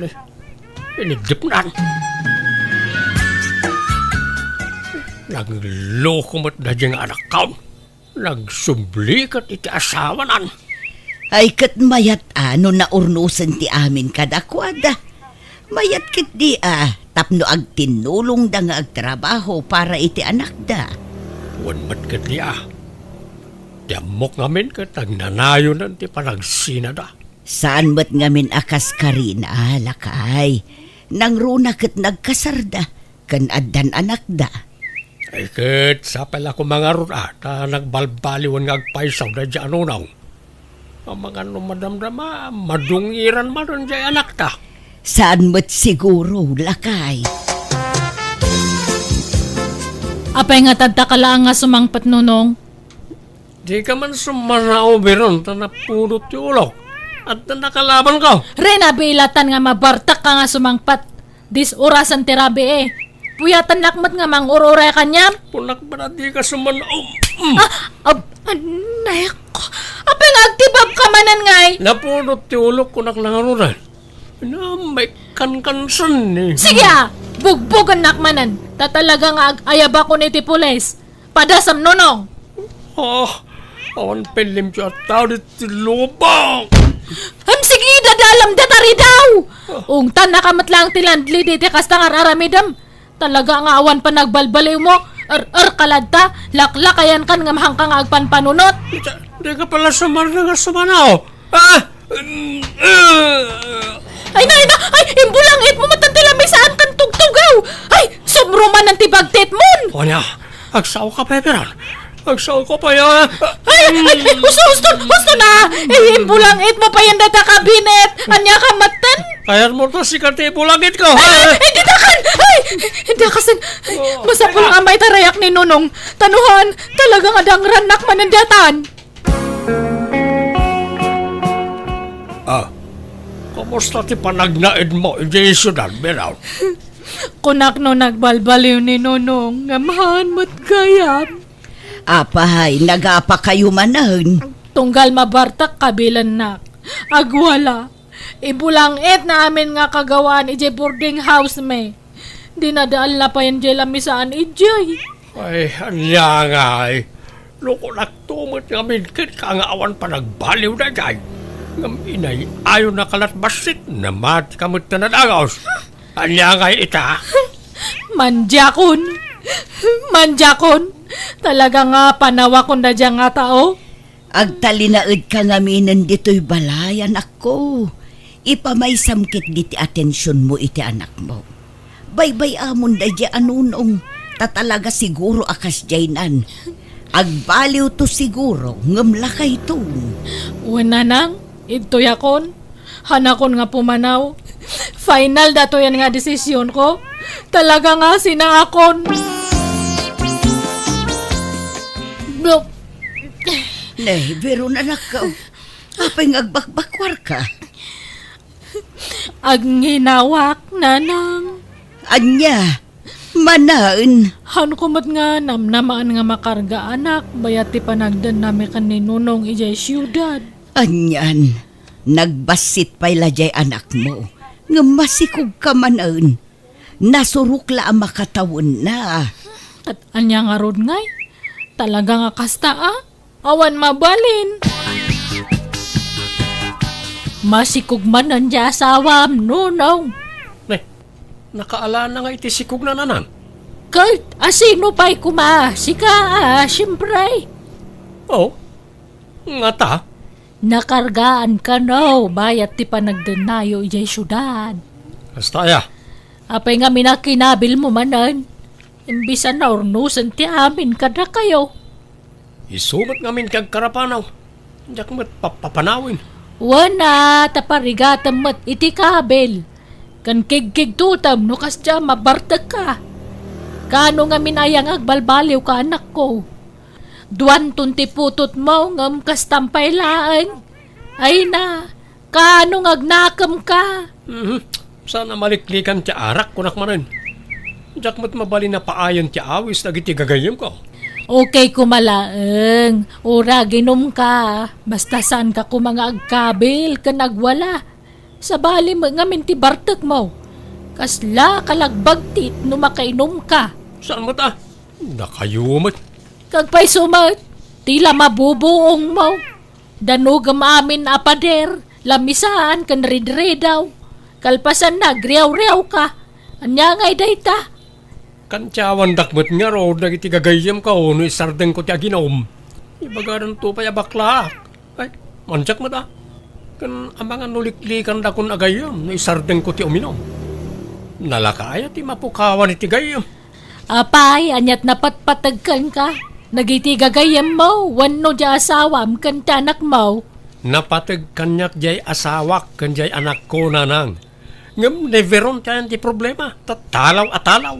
ni, iniddepnan. Nagloko met daydiay nga anakkaon. Nagsubli ket iti asawanan. Ay, ket mayat a no naurnosen ti amin kadakuada. Mayat ketdi a tapno agtinnulongda nga agtrabaho para iti anakda. Wen met ketdi a. Ti ammok ngamin ket agnanayonen ti panagsinada. Saan met ngamin a kas Karina, lakay. Nangruna ket nagkasarda. Ken addan anakda. Ay ket, sapay la koma ngarud a, ta nagbalbaliwen nga agpayso daydiay a Nonong. Amangan no madamdama, madungiran manen diay anakta. Saan met siguro, lakay. Apay nga tadta ka laeng nga sumangpet, Nonong? Dika man sumanao, Biron, ta napudot ti ulok. Adda nakalabanko. Rena, biilatan nga mabartak ka nga sumangpet. Dis-orasan ti rabii. Puyatennak met nga mangur-uray kaniam. Kunak ba na dika sumanao? Mm. Ah, ab-, anay ko. Apay nga agtibabka manen ngay? Napudot ti ulok, kunak la ngaruden. Namay kankansan ni. Sige a! Bugbogennak manen. Ta talaga nga ag-ayabakon iti pulis. Padasam, Nonong! Ah, awan pay limpio a tao ditoy lubong! Hem, sige, dadalam dayta ridaw! Ungtannaka met laeng ti landlady iti kasta nga ar-aramidem. Talaga nga awan panagbalbaliwmo. Er-er ka latta, laklakayankan ngem haanka nga agpanpanunot. Di-, dika pala sumarna nga sumanaw. Ah! Ay, nay, na! Ay, imbulangitmo met ti lamisaan ken tugtugaw! Ay, sumrumanan ti bagtitmon! O nia, Agsao ka pay, Veron? Agsao ka pay, ah? Ay, ay, husto, husto, husto na! Eh, imbulangit mo pay dayta kabinet! Ania ka metten? Kayatmo ta sika ti ibulangit ko, ha? Ay, ay, ditakan! Ay, ditakan! Ay, masapul nga maitarayak ni Nonong. Tanuhan, talaga nga dangrannak manen daytan. Ah, kumusta ti panagnaedmo idiay siudad, Veron? Kunak no nagbalbaliw ni Nonong, ngem haan met gayam. Apay, nagapakayo manen? Tunggal mabartek kabilennak. Agwala. Ibulangit na amin nga kagawaan idiay boarding house mi. Dinadaelna pay diay lamisaan idiay. Ay, ania ngay? No kunakto met ngamin kenka nga awan panagbaliw daydiay. Ngem inay-ayonaka lat bassit, namati ka met ta nadagus. Ania ngay ita? Mandiakon. Mandiakon. Talaga nga panawakon daydiay nga tao. Agtalinaedka ngaminen ditoy balay, anakko. Ipamaysam ketdi ti atensionmo iti anakmo. Baybay-amon daydiay a Nonong, ta talaga siguro a kasdiaynan. Agbaliwto siguro, ngem lakayton. Wen, nanang, idtoyakon. Hanakon nga pumanaw. Final datoyen nga desisionko. Talaga nga sinaakon. Blo- Ne, Veron, anakko. Apay nga agbakbakwarka? Agnginawak, nanang. Ania? Manaen. Haanko met nga namnamaen nga makarga, anak, bayat ti panagdennami ken ni Nonong idiay siudad. Anian, nagbassit pay la diay anakmo, ngem masikogka manen. Nasurok la a makatawenna. Ket ania ngarud ngay? Talaga nga kasta, a? Awan mabalin. Masikog manen diay asawam, Nonong. Ne, nakaalana nga iti sikogna, nanang? Ket asino pay koma? Sika, a, siempre. Oh, ngata? Nakargaan kano bayat ti panagdennayo idiay siudad. Kasta aya? Apay ngamin a kinabilmo manen? Imbis a naurnosen ti amin kadakayo. Isu met ngamin ti agkarapanaw. Diak met pappapanawen. Wen a, ta parigatem met iti kabil. Ken kigkigtotem no kasdiay a mabartekka. Kaano ngamin aya nga agbalbaliwka, anakko? Duanton ti putotmo ngem kastam pay laeng. Ay na, kaano nga agnakemka? Mhm. Saan a maliklikan ti arak, kunak manen. Diak met mabalin a paayen ti awis dagiti gagayyemko. Okay koma laeng, uray aginumka. Basta saanka koma nga agkabil ken agwala. Sabali met ngamin ti bartekmo. Kasla kalagbagtit no makainumka. Saan met a? Dakayo met. Kagpayso met, ti la mabubuongmo. Danogem amin a pader, lamisaan ken ridridaw. Kalpasanna, agriawriawka. Ania ngay dayta? Kantiawandak met ngarud dagiti gagayyemko no isardengko ti aginum. Ibagadanto pay a baklaak. Ay, mandiak met a. Ken amangan no liklikandakon a gayyem no isardengko ti uminum. Nalaka aya ti mapukawan iti gayyem? Apay, aniat napatpateg kenka? Dagiti gagayyemmo wenno diay asawam ken ti anakmo? Napateg kaniak diay asawak ken diay anakko, nanang. Ngem ni Veron ti ayan ti problema, ta talaw a talaw.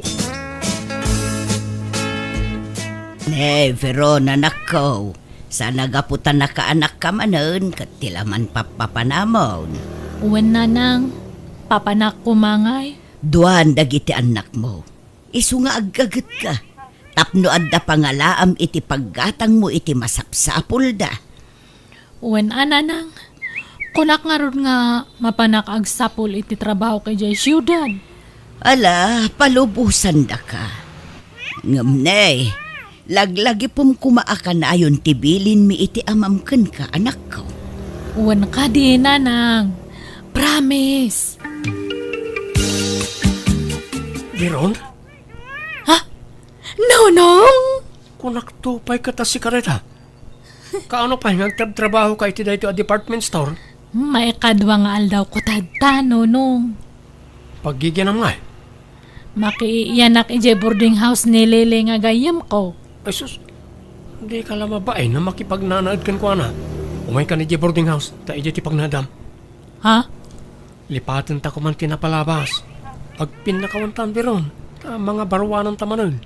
Ne, Veron, anakko, saan a gapu ta nakaanakka manen ket ti la man pappapanamon. Wen, nanang, papanak koma ngay. Duan dagiti annakmo. Isu nga aggagetka, tapno adda pangalaam iti paggatangmo iti masapsapulda. Wen a, nanang, kunak ngarud nga mapanak agsapul iti trabahok idiay siudad. Ala, palubosandaka. Ngem ne, laglagipem koma a kanayon ti bilinmi iti amam kenka, anakko. Wen kadi, nanang. Promise. Veron? Ha? Nonong? Kunakto pay ket a sika dayta. Kaano pay nga agtrabtrabahoka iti daytoy a department store? Maikadua nga aldawko tatta, Nonong. Paggigianam ngay? Makiiyanak idiay boarding house ni Lily nga gayyemko. Ay sus, dika la mabain a makipagnanaed kenkuana. Umaykan idiay boarding house, ta idiay ti pagnaedam. Ha? Lipatenta koma ti napalabas. Agpinnakawantan, Veron, ta mangabaruananta manen.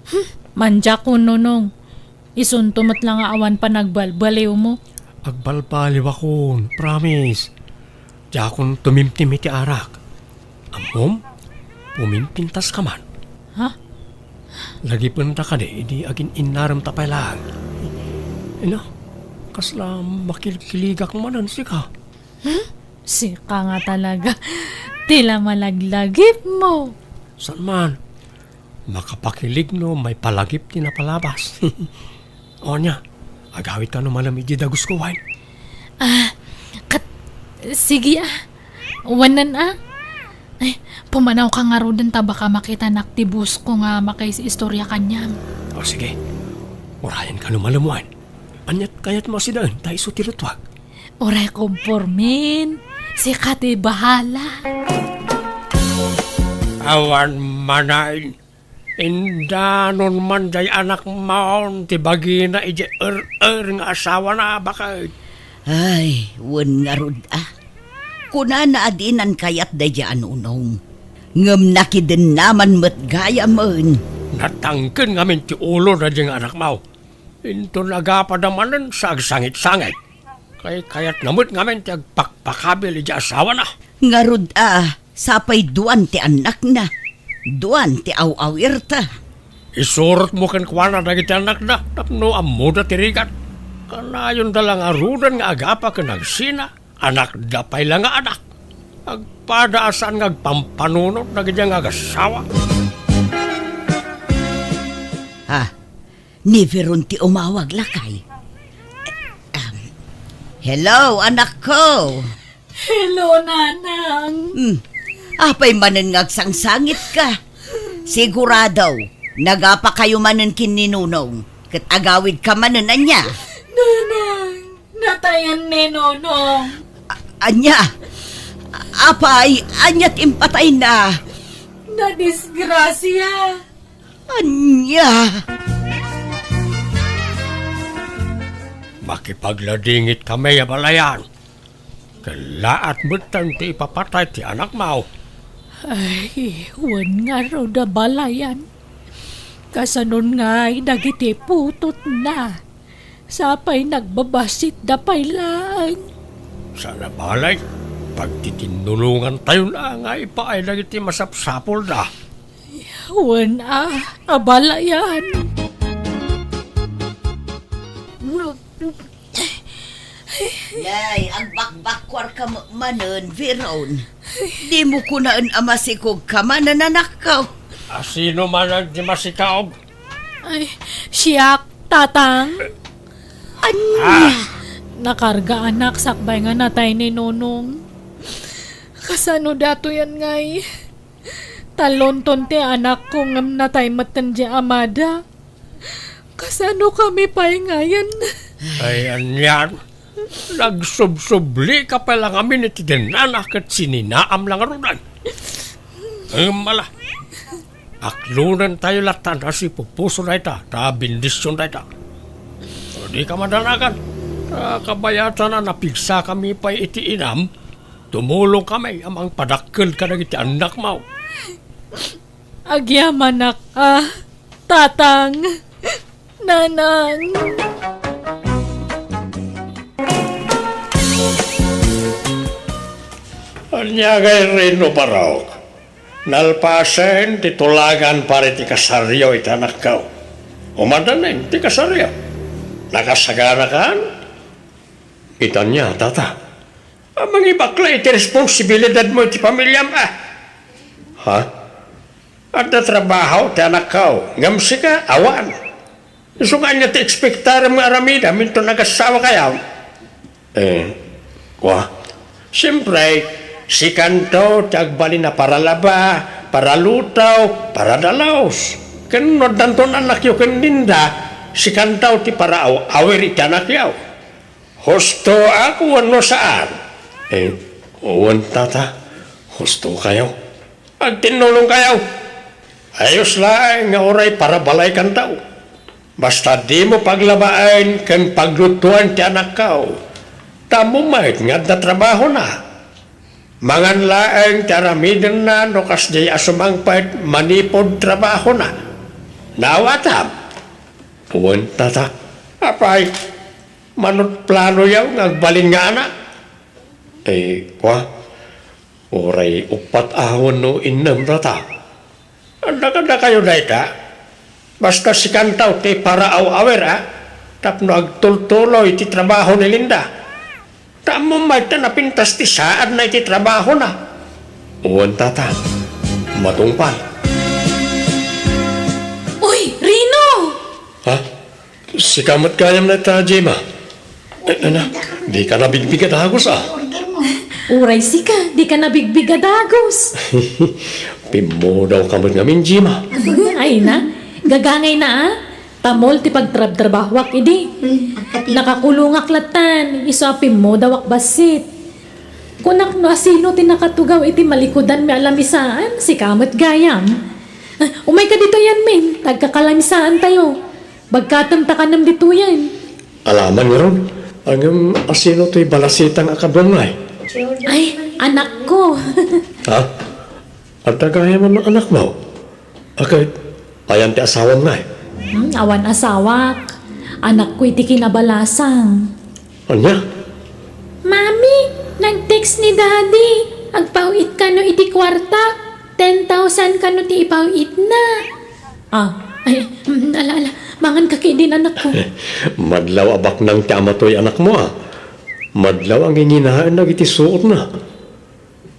Hmm, mandiakon, Nonong. Isunto met la nga awan panagbalbaliwmo. Agbalbaliwakon, promise. Diakon tumimtim iti arak. Ammom, pumimpintaska man. Ha? Lagipenta kadi idi agin-innaremta pay laeng. Ina, kasla makilkiligak manen sika. Hmm? Sika nga talaga. Ti la malaglagipmo. Saan man? Makapakilig no maipalagip ti napalabas. O ania, agawidka no malem iti dagusko, wen? Ah, kat-, sige, ah. Wanan, ah. Ay, pumanawka ngaruden ta baka makitanak ti boss ko nga makaistoria kaniam. O sige, urayenka no malem, wen. Aniat kayatmo a sidaen ta isu ti luttuak? Uray kompormen, sika ti bahala. Awan manen, indanon man diay anakmon ti bagina idiay er-er nga asawana, baket. Ay, wen ngarud a. Kunana a dinan kayat daydiay a Nonong. Ngem nakidennaman met gayamen. Natangken ngamin ti ulo daydiay nga anakmo. Inton agapada manen sa agsangit-sangit. Kaykayatna met ngamin ti agpakpakabil idiay asawana. Ngarud a, sapay duan ti annakna. Duan ti aw-awirta. Isurotmo kenkuana dagiti annakda tapno ammoda ti rigat. Kanayonda la ngaruden nga agapa ken agsina, anakda pay la nga anak. Agpada a saan nga agpampanunot dagiti nga agassawa. Ah, ni Veron ti umawag, lakay. Um, hello, anakko. Hello, Nanang. Hmm. Apay manen nga agsangsangitka? Sigurado, nagapakayo manen ken ni Nonong, ket agawidka manen ania? Nanang, natayen ni Nonong. A-, ania? Apay, ania ti impatayna? Nadisgrasia. Ania? Makipagladingit kami a balayan. Kellaat metten ti ipapatay ti anakmo. Ay, wen ngarud a balayan. Kasanon ngay dagiti putotna? Sapay nagbabassitda pay laeng. Saan a balay, pagtitinnulongantayon a nga ipaay dagiti masapsapulda. Wen a, a balayan. Nay, agbakbakkuarka met manen, Veron. Dimo kunaen a masikogka manen, anakko. A sino manen ti masikaog? Ay, siak, Tatang. Ania? Ah! Nakarga anak sakbay nga natay ni Nonong. Kasano datoyen ngay? Talonton ti anakko ngem natay metten di amada. Kasano kami pay ngayen? Ay, anian? Nagsubsublika pay la ngamin iti dennana ket sininaam la ngaruden. Ngem ala, aklonentayo latta a nasipupuso dayta, ta bendision dayta. Dika madanagan, ta kabayatan a napigsakami pay iti inam, tumulongkami a mangpadakkel kadagiti annakmo. Agyamanak a, Tatang, Nanang. Ania ngay Reno, Barok? Nalpasen ti tulagan para iti kasaryo iti anakko. Umadanen ti kasaryo. Nakasaganakan? Ita ania, Tata? A, mangibakla iti responsibilidadmo iti pamiliam, a. Ha? Adda trabaho ti anakko, ngem sika, awan. Isu nga ania ti ekspektarem nga aramidem inton agassawakayo? Eh, kua. Siempre, sikanto ti agbalin a paralaba, paraluto, paradalus. Ken no addanton annakyo ken Linda, sikanto ti paraaw-awir iti annakyo. Husto ak wenno saan? Eh, wen, Tata, hustokayo. Agtinnulongkayo. Ayos laeng nga uray parabalaykanto. Basta dimo paglabaen ken paglutoan ti anakko. Ta ammom met nga adda trabahona. Mangan laeng ti aramidenna no kasdiay a sumangpet manipud trabahona. Naawatam? Wen, tata. Apay, mano't planoyo nga agbalin nga anak? Eh, kua, uray uppat a wenno innem, tata. Adda kadakayo dayta? Basta sikanto ti paraaw-awir, a, tapno agtultuloy ti trabaho ni Linda. Ta ammom met ta napintas ti saadna iti trabahona. Wen, tata. Matungpal. Uy, Rino! Ha? Sika met gayam dayta, Gemma. Eh, ana, dika nabigbig a dagus, a. Uray sika, dika nabigbig a dagus. Pimmudawka met ngamin, Gemma. Ay na, gagangayna, a. Tamol ti pagtrabtrabahoak idi. Nakakulongak lattan, isu a pimmudawak bassit. Kunak no asino ti nakatugaw iti malikudanmi a lamisaan, sika met gayam. Ah, umayka ditoyen, Min, ta agkakalamisaantayo. Bagkatem ta kanem ditoyen. Alaman ngarud, ngem asino toy balasitang a kaduam ngay? Ay, anakko. Ha? Adda gayam a anakmo? A ket, ayan ti asawam ngay? Hmm, awan asawak. Anakko iti kinabalasang. Ania? Mami, nag-text ni Daddy. Agpaw-it kano iti kuartak. Ten thousand kano ti ipaw-itna. Ah, ay, mm, ala, ala. Mangan ka ketdin, anakko. Madlaw a baknang ti amatoy anakmo, a. Madlaw a nginginaen dagiti suotna.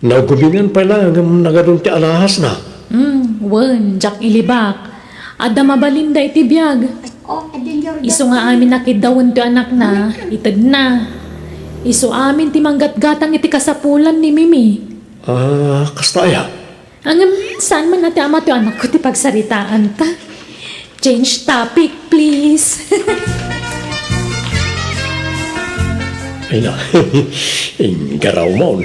Nagumingan pay laeng ngem nagadun ti alahasna. Hmm, wen, diak ilibak. Adda mabalinda iti biag. Isu nga amin a kiddawen ti anakna, itedna. Isu amin ti manggatgatang iti kasapulan ni Mimi. Ah, kasta aya? Ngem, saan man a ti ama ti anakko ti pagsaritaanta? Change topic, please. Ay na, inggarawmon.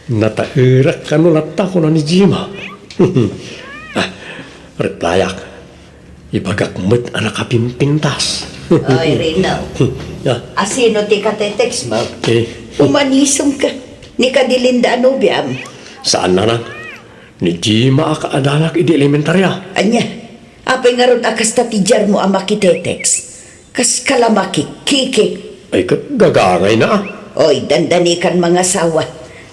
Nataerak kano latta, kuna ni Gemma. Ah, replyak. Ibagak met a nakapimpintas. Oy, Rino. Ah. Asino ti katetext mo? Eh. Umanisem ka. Ni kadi Linda a nobiam? Saan, nanang. Ni Gemma a kaadanak idi elementaria. Ania? Apay ngarud a kasta ti diarmo a makitetext? Kas ka la makikkiki. Ay, ket gagangayna, a. Oy, dandanikan mangasawa.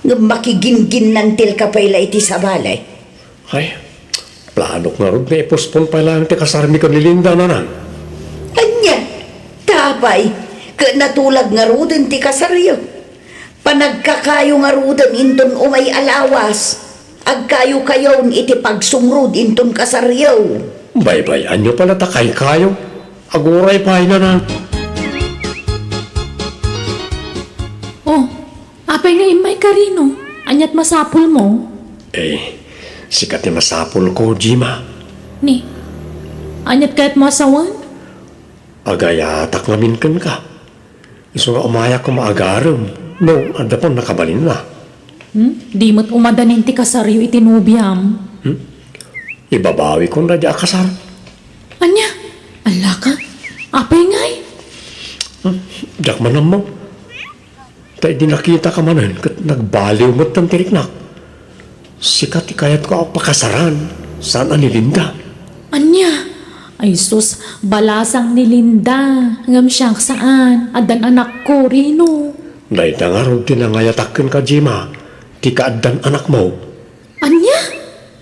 Ngem makigingginnantilka pay la iti sabali. Ay, planok ngarud nga i-postpone pay laeng ti kasarmi ken ni Linda, nanang. Ania? Ta apay, ket natulag ngaruden ti kasaryo? Panagkakayo ngaruden inton umay a lawas. Agkayo-kayon iti pagsungrod inton kasaryo. Baybay-anyo pay la ta kaykayo. Aguray pay, nanang. Oh, apay nga immayka, Rino? Aniat masapulmo? Eh, sika ti masapulko, Gemma. Ni, aniat kayatmo a sawen? Agayatak ngamin kenka. Isu nga umayak koma agarem no adda pay nakabalinna. Hmm? Di met umadanin ti kasaryo iti nobiam. Hmm? Ibabawikon daydi a kasar. Ania? Allaka? Apay ngay? Hmm? Diak man ammo. Ta idi nakitaka manen ket nagbaliw metten ti riknak. Sika ti kayatko a pakasaran, saan a ni Linda. Ania? Ay sus, balasang ni Linda. Ngem siak saan, addan anakko, Rino. Dayta ngarud ti nangayatak kenka, Gemma, ti kaaddan anakmo. Ania?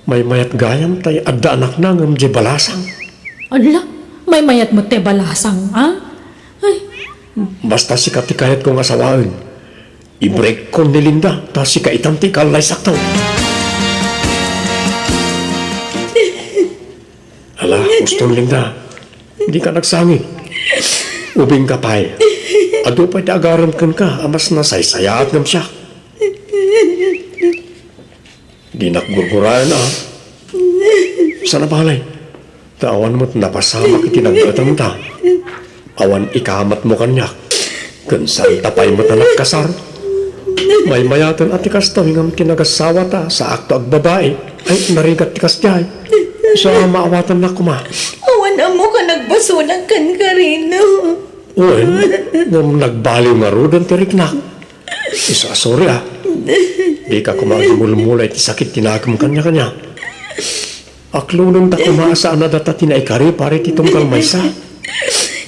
Maymayat gayam tay adda anakna ngem diay balasang. Ala, maymayat met tay balasang, a? Ay. Basta sika ti kayatko nga sawaen. I-break-kon ni Linda, ta sika itan ti ikaallaysakto. Ala, uston, Linda. Dika nagsangit. Ubingka pay. Adu pay ti agarem kenka a mas nasaysayaat ngem siak. Dinak gurguraen, a. Saan a balay. Ta awan met napasamak iti naggatemta. Awan ikamatmo kaniak. Ken saanta pay met a nagkasar. Maymayaten a ti kastoy ngem ti nagasawata, saakto agbabai. Ay, narigat ti kasdiay. Isu a maawatannak koma. Awan ammo kan Nagbasolak kenka, Reno. Wen, ngem nagbaliw ngaruden ti riknak. Isu a sorry, a. Dika koma agimulmula iti sakit ti nakem kaniak. Aklonenta koma a saan a data ti naikari para iti tunggal maysa.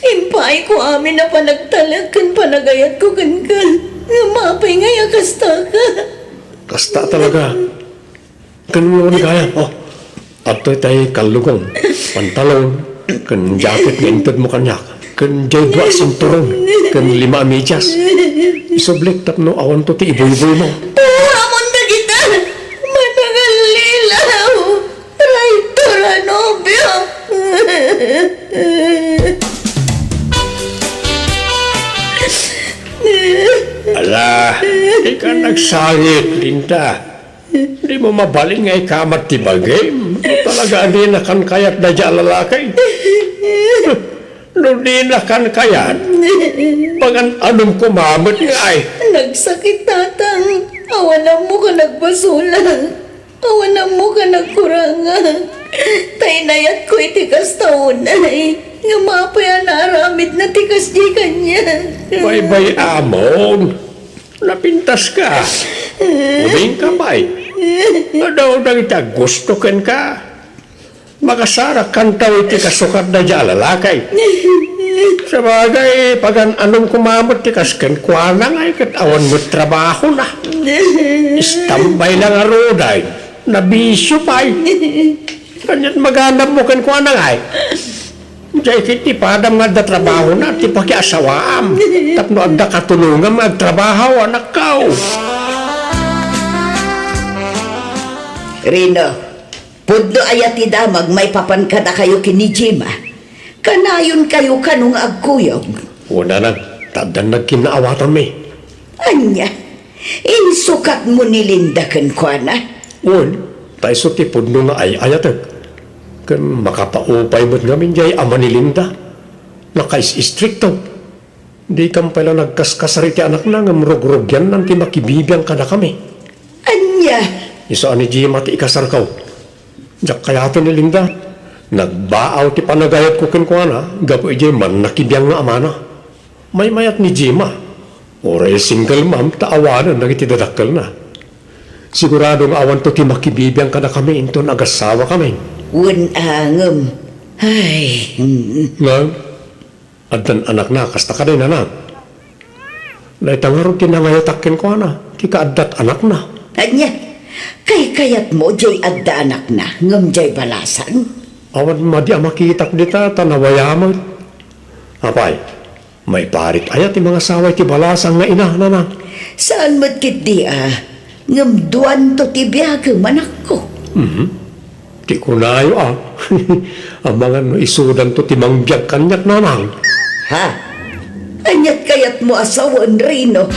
Impaayko amin a panagtalek ken panagayatko kenka. Ngem apay ngay a kastaka? Kasta talaga. Ken no, ni gayam, o, adtoy tay kallugong, pantalon, ken jacket nga intedmo kaniak, ken jay dua a sinturon, ken lima a medias. Isublik tapno awanto ti ibuyboymo. Puramon dagita! Manangallilaw! Traitor a nobio! Ala, dika nagsangit, Linda. Dimo mabalin nga ikamat ti bagim? No talaga a dina kan kayat daydiay a lalaki. No dina kan kayat, pagan-anom koma met ngay. Nagsakit, Tatang. Awan ammo ka nagbasolak. Awan ammo ka nagkurangak. Ta inayatko iti kasta unay. Ngem apay a naaramidna ti kasdiay kaniak? Baybay-amon. Napintaska. Uminka pay. Adu dagiti aggusto kenka. Makasarakkanto iti kasukat daydiay a lalaki. Sabagay, pagan-anom koma met ti kas kenkuana ngay ket awan met trabahona. Istambay la ngaruden. Nabisio pay. Kaniat maganabmo kenkuana ngay. Diay ket ti padam nga adda trabahona ti pakiasawaam tapno adda katulongam nga agtrabaho, anakko. Rino, pudno aya ti damag maipapan kadakayo ken ni Jima? Kanayonkayo kano nga agkuyog? Wen, nanang, ta addan nagkinnaawatanmi. Ania? Insukatmo ni Linda kenkuana? Wen, ta isu ti pudno nga ay-ayatek. Ken makapaupay met ngamin diay ama ni Linda. Nakais-istrikto. Dikam pay la nagkaskasar iti anakna ngem rugrugiannan ti makibibiang kadakami. Ania? Isu a ni Jima ti ikasarko. Diak kayaten ni Linda. Nagbaaw ti panagayatko kenkuana gapu idiay mannakibiang nga amana. Maymayat ni Jima. Uray single mom ta awanen dagiti dadakkelna. Sigurado nga awanto ti makibibiang kadakami inton agasawakami. Wen a, ngem, ay, mm. Ngem, addan anakna, kasta kadi, nanang? Dayta ngarud ti nangayatak kenkuana, ti kaaddat anakna. Ania? Kaykayatmo diay adda anakna, ngem diay balasan? Awan madi a makitak dita, ta nawaya met. Apay, maiparit aya ti mangasawa iti balasan nga ina, nanang? Saan met ketdi a, ngem duanto ti biagem, anakko. Mhm. Ti kunayo a, amangan no isudanto ti mangbiag kaniak, nanang. Ha? Aniat kayatmo a sawen, Rino?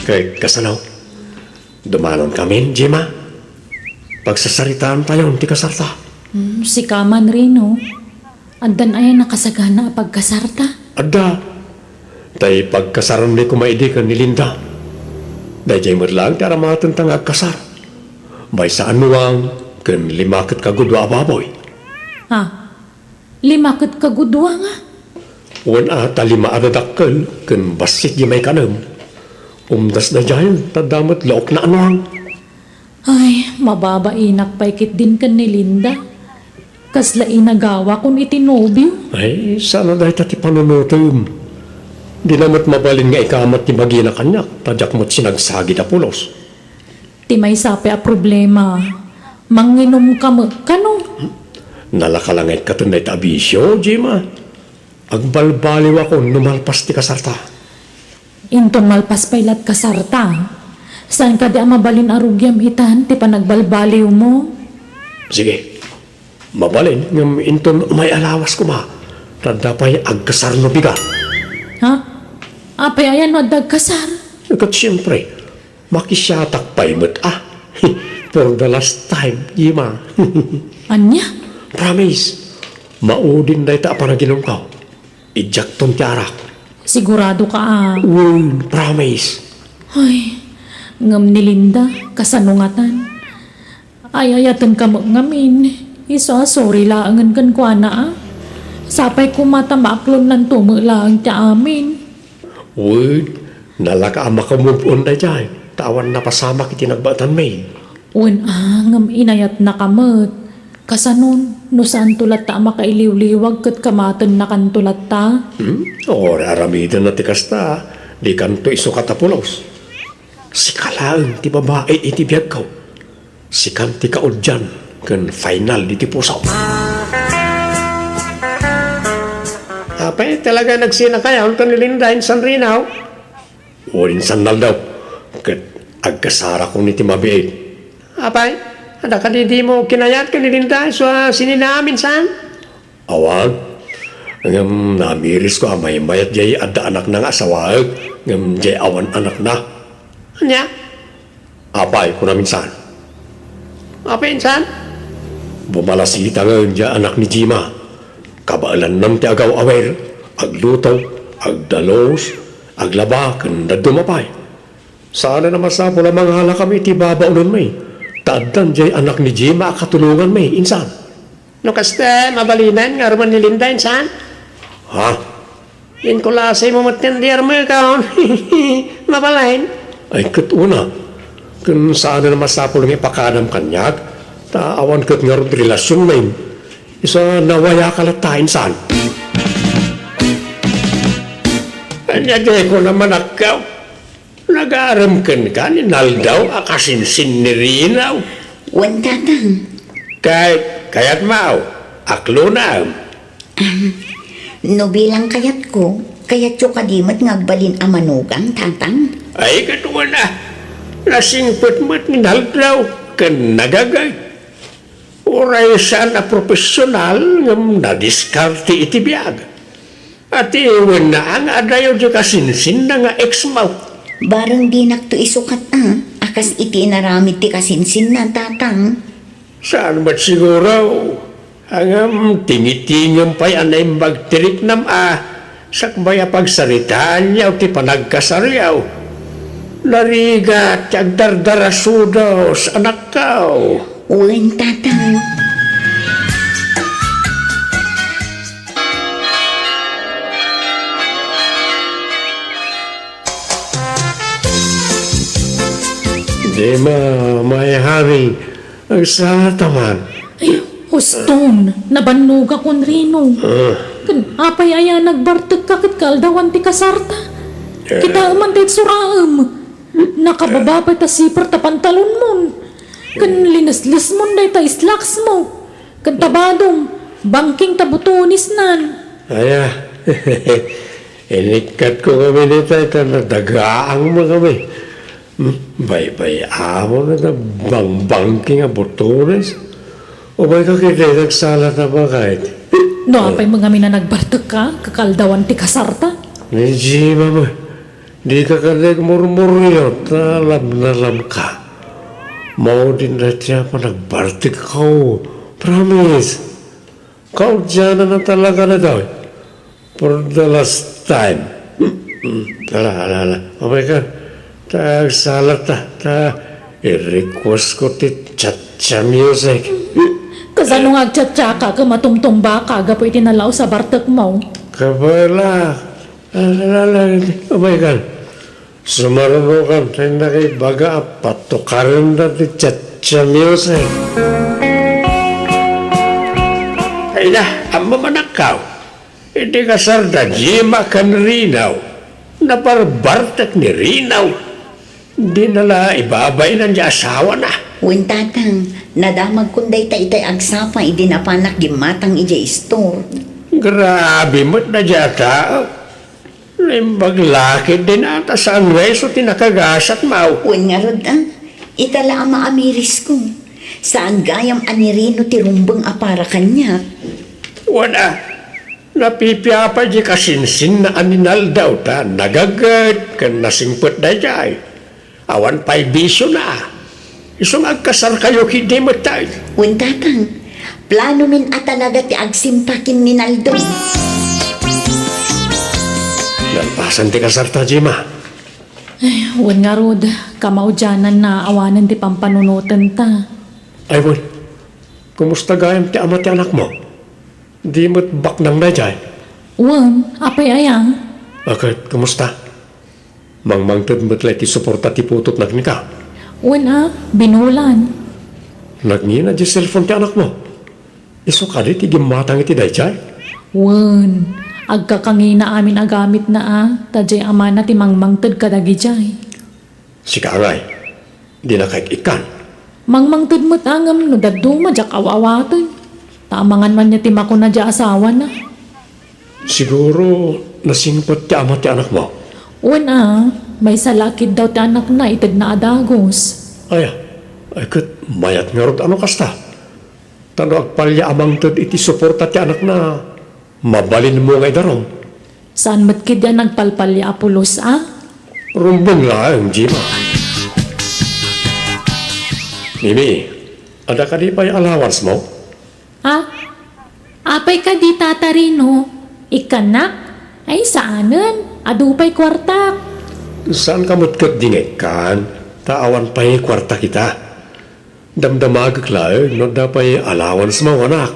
Ket kasano? Dumanonkamin, Jima? Pagsasaritaantayon ti kasarta. Hmm, sika man, Rino. Addan aya nakasagana a pagkasarta? Adda. Tay pagkasaranmi koma idi ken ni Linda. Daydiay met laeng ti aramatenta nga agkasar. Maysa a nuang ken lima ket kagudua a baboy. Ah, lima ket kagudua nga? Wen a, ta lima a dadakkel ken bassit di maikanem. Umdas daydiayen, ta adda met laokna a nuang. Ay, mababainak pay ketdin ken ni Linda. Kasla inagawakon iti nobio. Ay, saan a dayta ti panunotem. Dina met mabalin nga ikamat ti bagina kaniak, ta diak met sinagsagid a pulos. Ti maysa pay a problema, manginomka met kano? Nalaka la nga ikkaten dayta a bisio, Jima. Agbalbaliwakon no malpas ti kasarta. Inton malpas pay lat kasarta, saan kadi a mabalin a rugiam itan ti panagbalbaliwmo? Sige, mabalin ngem inton umay a lawas koma, ta adda pay agkasar no bigat. Ha? Apay aya no adda agkasar? Ket siempre, makisiatak pay met a. For the last time, Jima. Ania? Promise, maudin dayta a panaginumko. Idiakton ti arak. Sigurado ka a? Wen, promise. Ay, ngem ni Linda, kasano ngatan? Ay-ayatenka met ngamin. Isu a sorry laengen kenkuana a. Sapay koma ta maaklonnanto met laeng ti amin. Wen, nalaka a maka-move on daydiay, ta awan napasamak iti nagbaetanmi. Wen a, ngem inayatnaka met. Kasanon, no saanto latta a makailiwliwag ket kamatennakanto latta? Hmm? O, ar-aramidenna ti kasta, dikanto isukat a pulos. Sika laeng ti babai iti biagko. Sikan ti kaudian ken final iti puso. Apay, talaga nagsinakayon ken ni Linda insan Rino? Wen insan Naldo, ket agkasarakon iti mabiit. Apay, adda kadi dimo kinayat ken ni Linda isu a sininaam insan? Awan. Ngem namirisko a maymayat jay adda anakna nga asawaek, ngem jay awan anakna. Ania? Apay, kunam insan. Apay insan? Bumalasingen jay anak ni Jima. Kabaelannan ti agaw-awer, agluto, agdalus, aglaba, ken dadduma pay. Saan a masapul a mangalakami iti babaonenmi, ta addan jay anak ni Jima a katulonganmi, insan. No kasta, mabalinen nga aruman ni Linda, insan? Ha? Inkulasaymo met ti armekon. Mabalin? Ay, ket una, ken saan a masapul nga ipakadam kaniak, ta awan ket ngarud relasionmi. Isu a nawayaka latta, insan. Ania, di ko naman akkaw. Nagarem kenka ni Naldo a kasinsin ni Rino? Wen, Tatang. Kay, kayatmo, aklonam? Ahem. No bilang kayatko, kayatyo kadi met nga agbalin a manugang, Tatang? Ay, ket wen a, nasingpet met ni Naldo ken nagagayt. Uray saan a profesional ngem nadiskarte iti biag. Atiwenna a nga adayo ti kasinsinna nga ex-mo. Bareng dinakto isukat a, a kas iti inaramid ti kasinsinna, Tatang. Saan met siguro? Ngem tingitingem pay a naimbag ti riknam a sakbay a pagsaritaanyo ti panagkasaryo. Narigat ti agdardarasudos, anakko. Wen, Tatang. Jima, my honey, agsala ta man. Ay, huston, nabannogakon, Rino. Ah. Ken apay aya nagbartekka ket kaaldawan ti kasarta? Eh. Kitaem man ti itsuraem. Nakababa pay ta zipper ta pantalonmon. Ken lineslesmon dayta slacks-mo. Ken ta badom, bangking ta butonesnan. Aya, inikkatko kami dita, ta nadagaangmo kami. Hmm, baybay-amon ta bangbangking a butones. Umayka ketdi, agsala ta baket. No apay met ngamin a nagbartekka, kaaldawan ti kasarta? Ni Jima met. Dika kadi agmurmuriot ta lamnalamka. Maudin dayta a panagbartekko. Promise. Kaudiananna talaga daytoy. For the last time. Ala, ala, ala. Umayka. Ta agsala ta. Ta i-request ko ti cha-cha music. Kasano nga agcha-chaka ket matumtumbaka gapu iti nalaus a bartekmo? Kabala. Ala, ala, ala, oh my God. Sumarunokan, ta innak ibaga a patukarenda ti cha-cha music. Ay na, ammom, anakko. Iti kasarda Jima ken Rino, nabarbartek ni Rino. Dina la ibabain ti asawana. Wen, Tatang, nadamagkon dayta itay agsapa idi napanak gimmatang idiay istor. Grabe met daydiay a tao. Naimbag la ketdin a ta saan nga isu ti nakagasatmo. Wen ngarud a, ita la a maamirisko. Saan gayam a ni Rino ti rumbeng a para kaniak. Wen a, napipiapay di kasinsinna a ni Naldo ta nagaget ken nasingpet daydiay. Awan pay bisiona. Isu nga agkasarkayo ketdi met tay. Wen, Tatang, planomin a talaga ti agsimpa ken ni Naldo. Nalpasan ti kasarta, Jima. Ay, wen ngarud, kamaudiananna awanen ti pampanunotenta. Ay, wen. Kumusta gayam ti ama ti anakmo? Di met baknang daydiay? Wen, apay aya? A ket, kumusta? Mangmangted met la iti suporta ti putotna kenka? Wen a, binulan. Nagngina diay cellphone ti anakmo? Isu kadi ti gimmatang iti daydiay? Wen, agkakangina amin a gamitna a, ta diay amana ti mangmangted kadagidiay. Sika ngay, dina kayat ikkan? Mangmangted met a ngem no dadduma diak aw-awaten. Ta amangan man nia ti makuna diay asawana. Siguro, nasingpet ti ama ti anakmo? Wen a, maysa la a kiddaw ti anakna itedna a dagus. Aya, ay ket mayat ngarud a no kasta. Ta no agpalya a mangted iti suporta ti anakna, mabalinmo nga idarum. Saan met ketdi a nagpalpalya a pulos a? Rumbeng laeng, Jima. Mimi, adda kadi pay allowance-mo? Ha? Apay kadi, Tata Rino? Ikkannak? Ay, saanen. Adu pay kuartak. Saanka met ketdi nga ikkan, ta awan pay kuartak ita. Damdamagek laeng no adda pay allowance-mo, anak.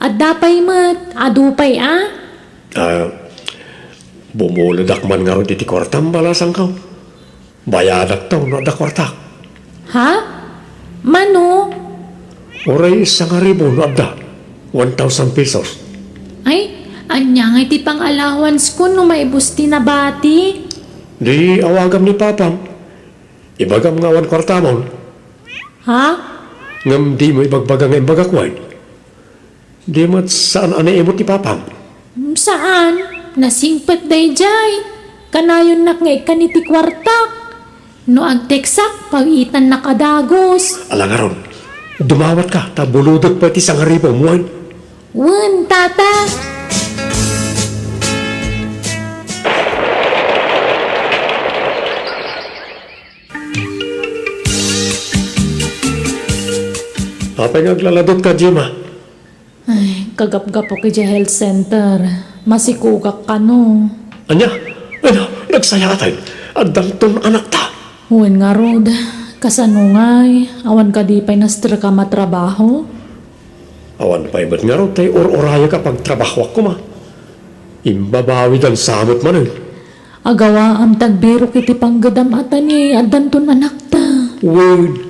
Adda pay met, adu pay a? Ah, bumulodak man ngarud iti kuartam, balasangko. Bayadakto no adda kuartak. Ha? Mano? Uray sangaribu no adda. One thousand pesos. Ay, ania ngay ti pang-allowance-ko no maibus ti nabati? Di awagam ni Papam. Ibagam nga awan kuartamon. Ha? Ngem dimo ibagbaga nga imbagak wen? Di met saan a naimut ni Papam? Saan. Nasingpet daydiay. Kanayonnak nga ikkan iti kuartak. No agteksak, pawitannak a dagus. Ala ngarud, dumawatka ta bulodek pay ti sangaribum wen. Wen, Tata. Apay nga aglaladutka, Jima? Ay, kagapgapok idiay health center. Masikogak kano. Ania? Ay, nagsayaat. Addanton anakta. Wen ngarud, kasano ngay? Awan kadi pay nastrek a matrabaho? Awan pay met ngarud tay ur-urayek a pagtrabahoak koma. Imbabawidan sa met manen. Agawaam ti agbirok iti panggedam a ta ni addanton anakta. Wen.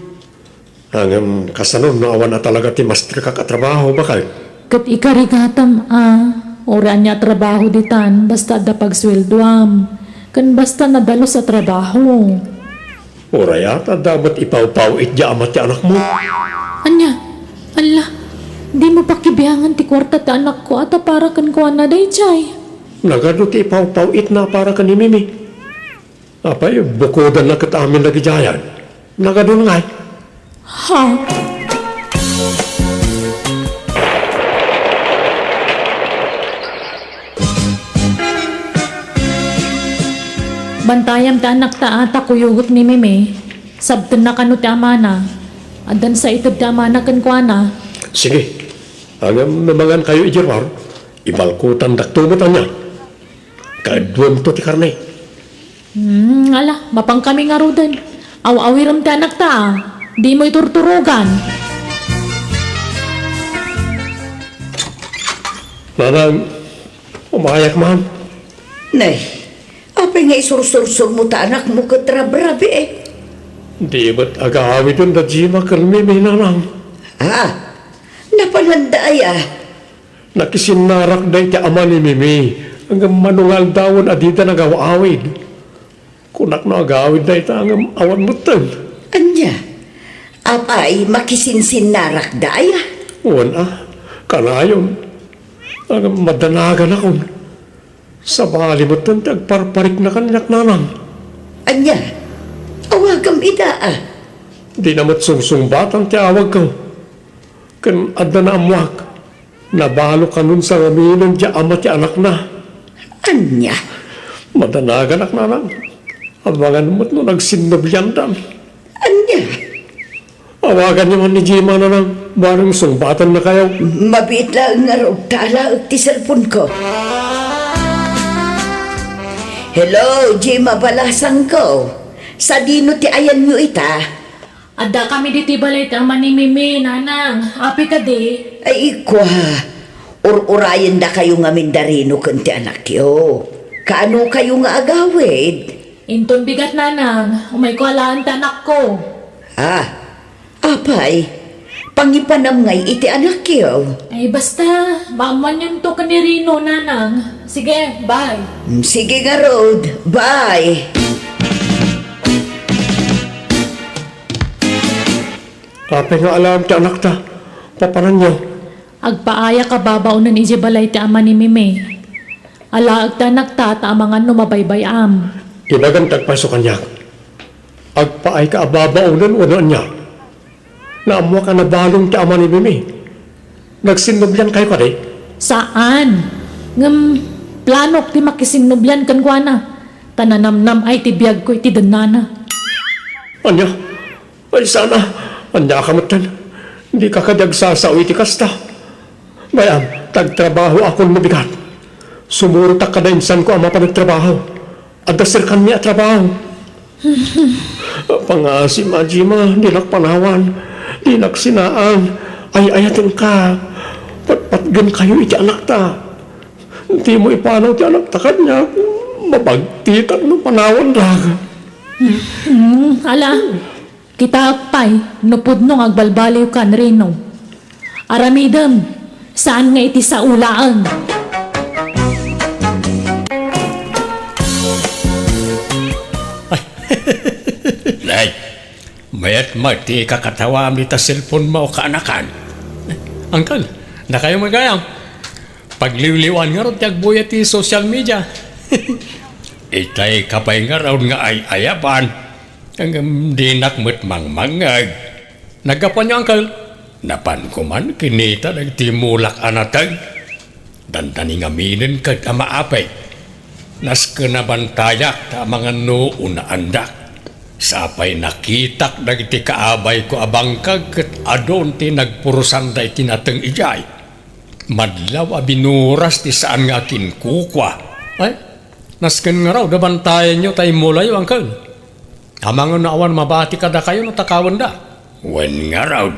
Ngem kasano no awan a talaga ti mastrekak a trabaho, baket? Ket ikarigatam a, uray ania a trabaho ditan, basta adda pagsueldoam, ken basta nadalus a trabaho. Uray a ta adda met ipawpaw-it diay ama ti anakmo. Ania? Alla, dimo pakibiangan ti kuarta ti anakko a ta para kenkuana daydiay. Nagadu ti ipawpaw-itna para ken ni Mimi. Apay, bukodanna ket amin dagidiayan. Nagadun ngay. Ha? Bantayam ti anakta a ta kuyogek ni Mimi. Sabtenna kano ti amana. Addan sa ited ti amana kenkuana. Sige. Ngem no mangankayo idiay ruar, ibalkotandakto met ania. Kaduamto ti karne. Hmm, ala, mapankami ngaruden. Aw-awirem ti anakta a. Dimo iturturogan. Nanang, umayak man. Nay, apay nga isursursurmo ta anakmo ket rabrabii? Di met agawiden da Jima ken Mimi, Nanang. Ah, napananda aya? Nakisinnarakda iti ama ni Mimi, ngem mano nga aldawen a dida nagaw-awid. Kunak no agawid dayta, ngem awan metten. Ania? Apay, makisinsinnarakda aya? Wen a, kanayon. Ngem madanaganakon. Sabali metten ti agparparikna kaniak, Nanang. Ania? Awagam ida a. Dina met sungsungbatan ti awagko. Ken adda naammoak, nabalo kanon sangaminen diay ama ti anakna. Ania? Madanaganak, Nanang. Amangan met no nagsinnubliandan. Ania? Awaganyo man ni Jima, Nanang. Bareng sungbatan na kayo. Mabiit laeng ngarud ta alaek ti cellphone-ko. Hello, Jima balasangko. Sadino ti ayanyo ita? Adda kami ditoy balay ti ama ni Mimi, nanang. Apay kadi? Ay, ikwa. Ur-urayendakayo ngamin da Rino ken ti anakyo. Kaano kayo nga agawid? Inton bigat, nanang. Umayko alaen ti anakko. Ah, apay, pangipanam ngay iti anakyo. Ay, basta, maammoanyonto ken ni Rino, nanang. Sige, bye. Mm, sige ngarud, bye. Apay nga alaem ti anakta? Papananyo? Agpaayak a babaonen idiay balay ti ama ni Mimi. Alaek ti anakta ta amangan no mabaybay-am. Ibagam ti agpayso kaniak. Agpaayka a babaonen wenno ania? Naammoak a nabalong ti ama ni Mimi. Nagsinnubliankayo kadi? Saan. Ngem planok ti makisinnublian kenkuana. Ta nanamnam-ay ti biagko iti dennana. Ania? Ay, sana, aniaka metten. Dika kadi agsasao iti kasta. Bay-am, ta agtrabahoakon no bigat. Sumurotak kada insanko a mapan agtrabaho. Adda serkanmi a trabaho. Pangasim a Jima, dinak panawan. Dinak sinaan. Ay-ayatenka. Patpatgenkayo iti anakta. Dimo ipanaw ti anakta kaniak. Mabagtitak no panawandak. Hmm, ala. Kitaek pay no pudno nga agbalbaliwkan, Rino. Aramidem, saan nga iti sao laeng. Nay, mayat met ti ikakatawam dita cellphone mo, kaanakan. Uncle, dakayo met gayam. Pagliwliwan ngarud ti agbuya ti social media. Itay ka pay ngarud nga ay-ayaban. Ngem dinak met mangmangngeg. Naggapuanyo, uncle? Napanko man kinita dagiti mulak a nateng. Dandani ngaminen ket a maapek. Nasken a bantayak ta amangan no unaandak. Sa pay nakitak dagiti kaabayko a bangkag ket adun ti nagpurusanda iti nateng idiay. Madlaw a binuras ti saan nga akinkukua. Ay, nasken ngarud a bantayanyo ta immulayo, uncle. Amangan no awan mabati kadakayo no takawenda. Wen ngarud.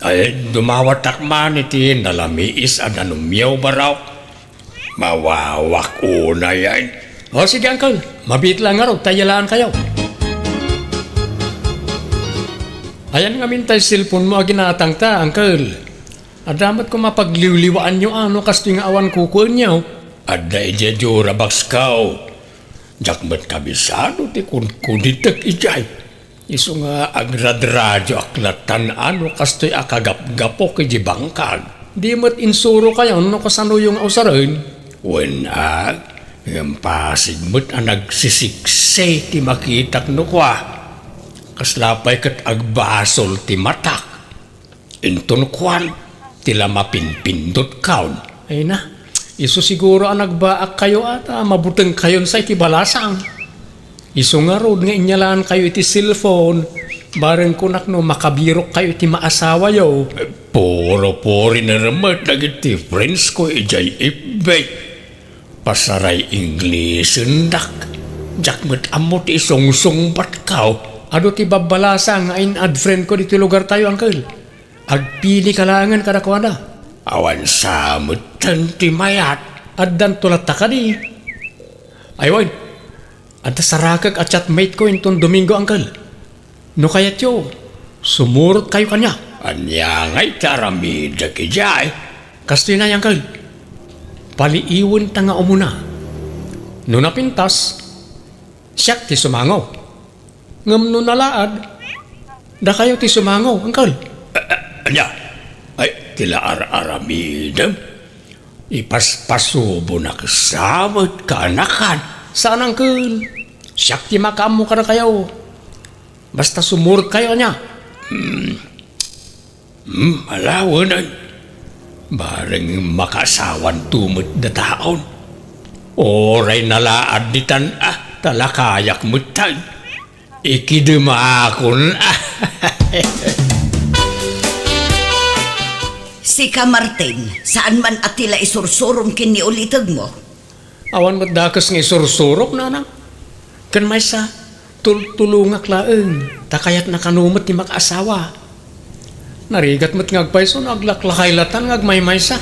Ay, dumawatak man iti nalamiis a danumyo, barok. Mawawak unay ay. O, sige, uncle. Mabiit lang ngarud, ta iyalaankayo. Ayan ngamin tay cellphone mo a ginatangta, uncle. Adda met koma pagliwliwaanyo a no kastoy nga awan kukuenyo. Adda idiay Durabox ko. Diak met kabisado ti kunkunitek idiay. Isu nga agradradio ak latan a no kastoy a kagapgapok idiay bangkag. Di met insurokayon no kasanoyo nga usaren. Wen a, ngem pasig met a nagsisiksay ti makitak no kua. Kasla pay ket agbasol ti matak. Inton kuan, ti la mapinpindutkaon. Ay na, isu siguro a nagbaakkayo a ta mabutengkayon sa iti balasang. Isu ngarud nga inyalaankayo iti cellphone, bareng kunak no makabirokkayo iti maasawayo. Puro foreigner met dagiti friends ko idiay F B. Pasaray Inglesendak. Diak met ammo ti isungsungbatko. Adu ti babbalasang nga in-add friend ko ditoy lugartayo, uncle. Agpilika laengen kadakuada. Awan sa metten ti mayat. Addanto latta kadi. Ay wen, adda sarakek a chatmate ko inton Domingo, uncle. No kayatyo, sumurotkayo kaniak. Ania ngay ti aramidek idiay? Kastoy na, uncle. Paliiwenta nga umuna. No napintas, siak ti sumango. Ngem no nalaad, dakayo ti sumango, uncle. Eh, eh, ania? Ay, ti la ar-aramidem? Ipaspasubonak sa met, kaanakan. Saan, uncle. Siak ti makaammo kadakayo. Basta sumurotkayo, ania? Hmm. Hmm, ala wen ay. Bareng makaasawanto met dataon. Uray nalaad ditan, ah, ta la kayak met tay. Ikidemakon, ah. Sika, Martin, saan man a ti la isursurom ken ni ulitegmo? Awan met dakes nga isursurok, nanang. Ken maysa, Tultulongak laeng, ta kayatna kano met ti makaasawa. Narigat met nga agpayso no aglaklakay latan nga agmaymaysa.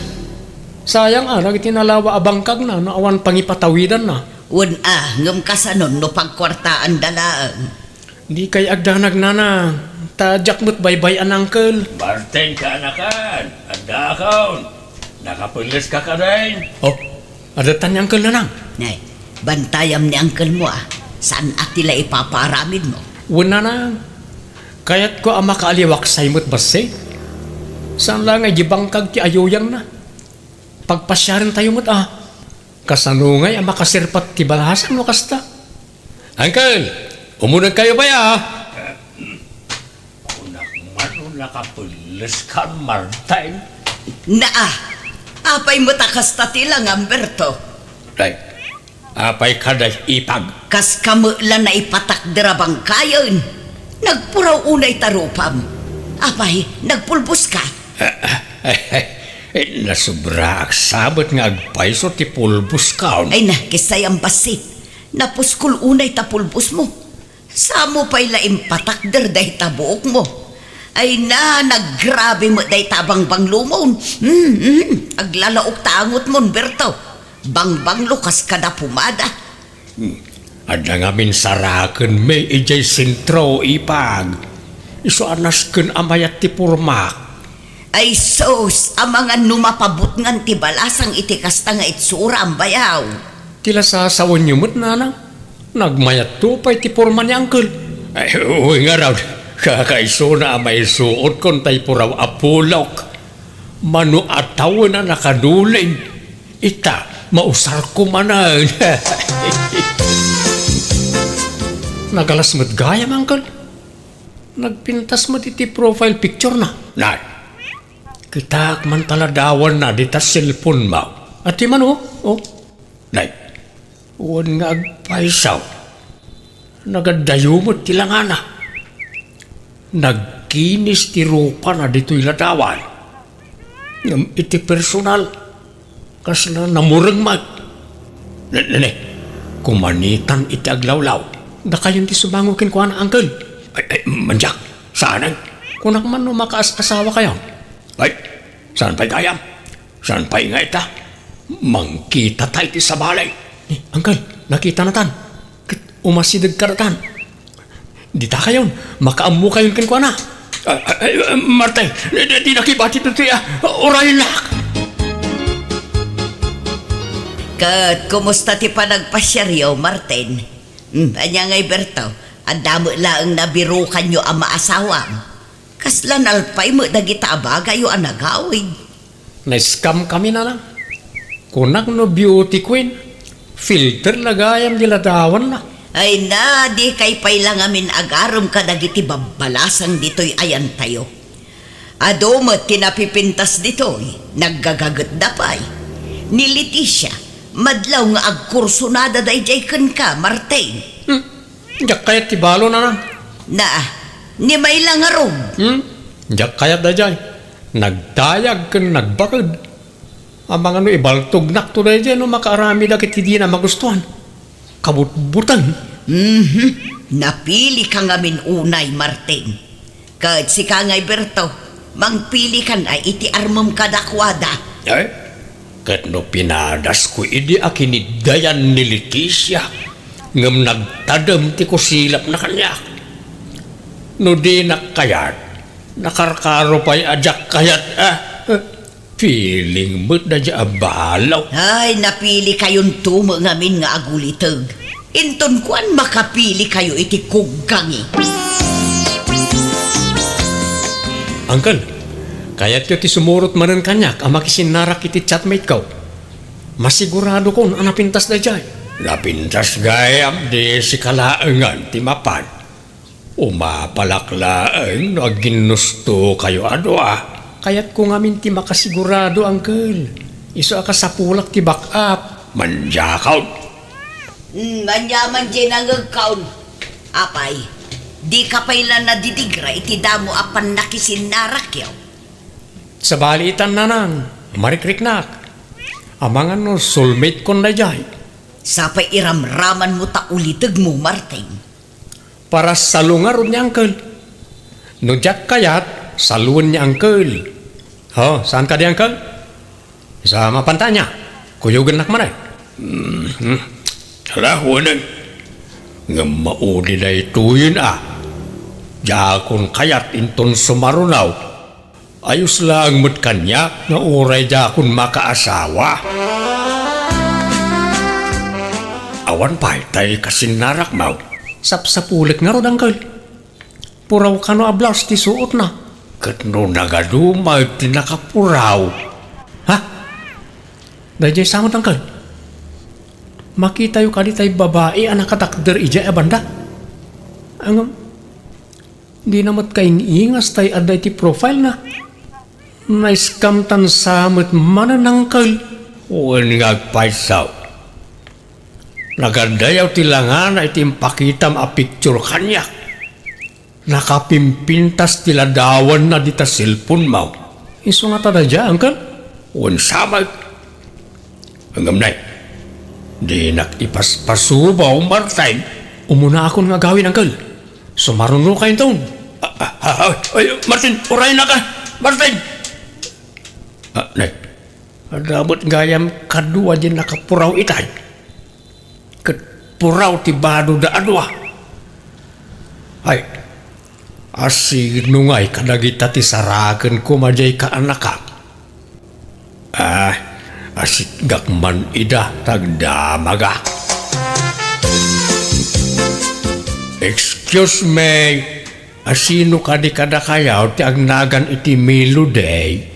Sayang a dagiti nalawa a bangkagna no awan pangipatawidanna. Wen a, ngem kasanon no pagkuartaanda laeng? Dikay agdanag, nanang, ta diak met baybay-an, uncle. Martin, kaanakan, addaakon. Nakapelles ka kadin? Oh, adda tan ni uncle, nanang. Nay, bantayam ni uncle mo, ah. Saan a ti la ipapaaramid mo? Wen, nanang. Kayatko a makaaliwaksay met bassit. Saan la nga idi bangkag ti ayuyangna. Pagpasiarentayo met, ah. Kasano ngay a makasirpat ti balasang no kasta? Uncle, umunegkayo pay, ah. Kunak man no nakapelles ka, Martin. Naa, apay met a kasta ti langam, Berto? Ay, apay kada ipag? Kas kamo la naipatakder a bangkayen. Nagpuraw unay ta rupam. Apay, nagpulbos ka? Ay, nasobraak sabet nga agpayso ti pulboskon. Ay na, kisayam bassit. Napuskol unay ta pulbosmo. Samo pay la impatakder dayta buokmo. Ay na, naggrabe met dayta a bangbanglomon. Hmm, hmm, aglalaok ta angotmon, Berto. Bangbanglo kas kada pumada. Hmm. Adda ngamin sarakenmi idiay sentro, ipag. Isu a nasken a mayat ti pormak. Ay sus, amangan no mapabutngan ti balasang iti kasta nga itsuram, bayaw. Ti la sasawenyo met, nanang. Nagmayatto pay ti porma ni uncle. Ay, uy, ngarud. Kakaisuna a maisuotkon tay puraw a pulok. Mano a tawen a nakanulin. Ita, mausarko manen. Nagalas met gayam, uncle. Nagpintas met iti profile picture na. Nay, kitaak man ta ladawanna dita cellphone mo. Ati man, oh. Oh. Nay, wen nga agpayso. Nagaddayo met ti langana. Nagkinis ti rupana ditoy ladawan. Ngem iti personal, kasla namureng met. Ne, ne, ne. Kumanitan iti aglawlaw. Dakayon ti sumango kenkuana, uncle. Ay, ay, mandiak. Saanen? Kunak man no makaas-asawa kayo. Ay, saan pay gayam? Saan pay nga ita? Mangkita tay ti sabali. Eh, uncle, nakita na tan. Ket umasideg ka datan. Dita kayon, makaammo kayon kenkuana. Ah, ah, ah, Martin, di, di, di nakibati ditoy, ah. Uraynak! Ket kumusta ti panagpasiaryo, Martin? Hmm, ania ngay, Berto? Adda met laeng nabirukanyo a maasawam. Kasla nalpay met dagita a bagayyo a nagawid. Na-scam kami, nanang. Kunak no beauty queen, filter la gayam di ladawanna. Ay na, dikay pay la ngamin agarem kadagiti babbalasang ditoy ayantayo. Adu met ti napipintas ditoy, naggagagetda pay. Ni Leticia, madlaw nga agkursonada daydiay kenka, Martin. Hmm. Diak kayat ti balo, nanang. Na, ni Mayla ngarud. Hmm? Diak kayat daydiay. Nagdayag ken nagbaked. Amangan no ibaltognakto daydiay no makaaramid dagiti dina magustuhan. Kabutbuteng. Mhm. Napili ka ngamin unay, Martin. Ket sika ngay, Berto, mangpili kan a iti armem kadakuada. Eh? Ket no pinadasko idi a kiniddayan ni Leticia, ngem nagtadem ti kusilapna kaniak. No dinak kayat, nakarkaro pay a diak kayat, ah. Feeling met daydiay a balo. Ay, napili kayonto met ngamin nga aguliteg. Inton kuan, makapili kayo iti kuggangi. Uncle, kayatyo ti sumurot manen kaniak a makisinnarak iti chatmate ko? Masiguradokon a napintas daydiay. Napintas gayam, di sika laengen ti mapan. Umapalak laeng no agginnusto kayo a dua. Kayatko ngamin ti makasigurado, uncle. Isu a kasapulak ti back up. Mandiakaw. Hmm, ania man diay nangegkaon? Apay, dika pay la nadidigra iti damo a pannakisinnarakyo? Sabali itan, nanang, marikriknak. Amangan no soulmate kon daydiay. Sapay iramramanmo ta ulitegmo, Martin. Para salo ngarud ni Uncle. No diak kayat, saloen ni Uncle. Ho, saan kadi, Uncle? Sa mapantanya, kuyogennak manen. Mhm. Ala, wen. Ngem maudi daytoyen a. Diakon kayat inton sumarunaw. Ayos laeng met kaniak nga uray diakon makaasawa. Awan pay tay kasinnarakmo. Sapsapulek ngarud, Uncle. Puraw kano a blouse ti suotna. Ket no nagaduma ti nakapuraw? Ha? Daydiay sa met, Uncle. Makitayo kadi tay babai a nakatakder idiay a banda? Ngem, dina met kaing-ingas tay adda iti profile na. Na-scam tan sa met manen, Uncle. Wen nga agpayso. Nagandayaw ti langana iti impakitam a picture kaniak. Nakapimpintas ti ladawanna dita cellphone-mo. Isu ngata daydiay, Uncle? Wen sa met. Ngem nay, dinak ipaspasubaw, Martin. Umunaakon nga agawid, Uncle. Sumarunoka inton. Ah, ah, ah, ah, ay, Martin, uraynak a, Martin! Ah, nay, adda met gayam kadua diay nakapuraw itay. Ket puraw ti badoda a dua. Ay, asino ngay kadagita ti saraken koma diay kaanakak? Ah, asitgak man ida ta agdamagak. Excuse me, asino kadi kadakayo ti agnagan iti Melody?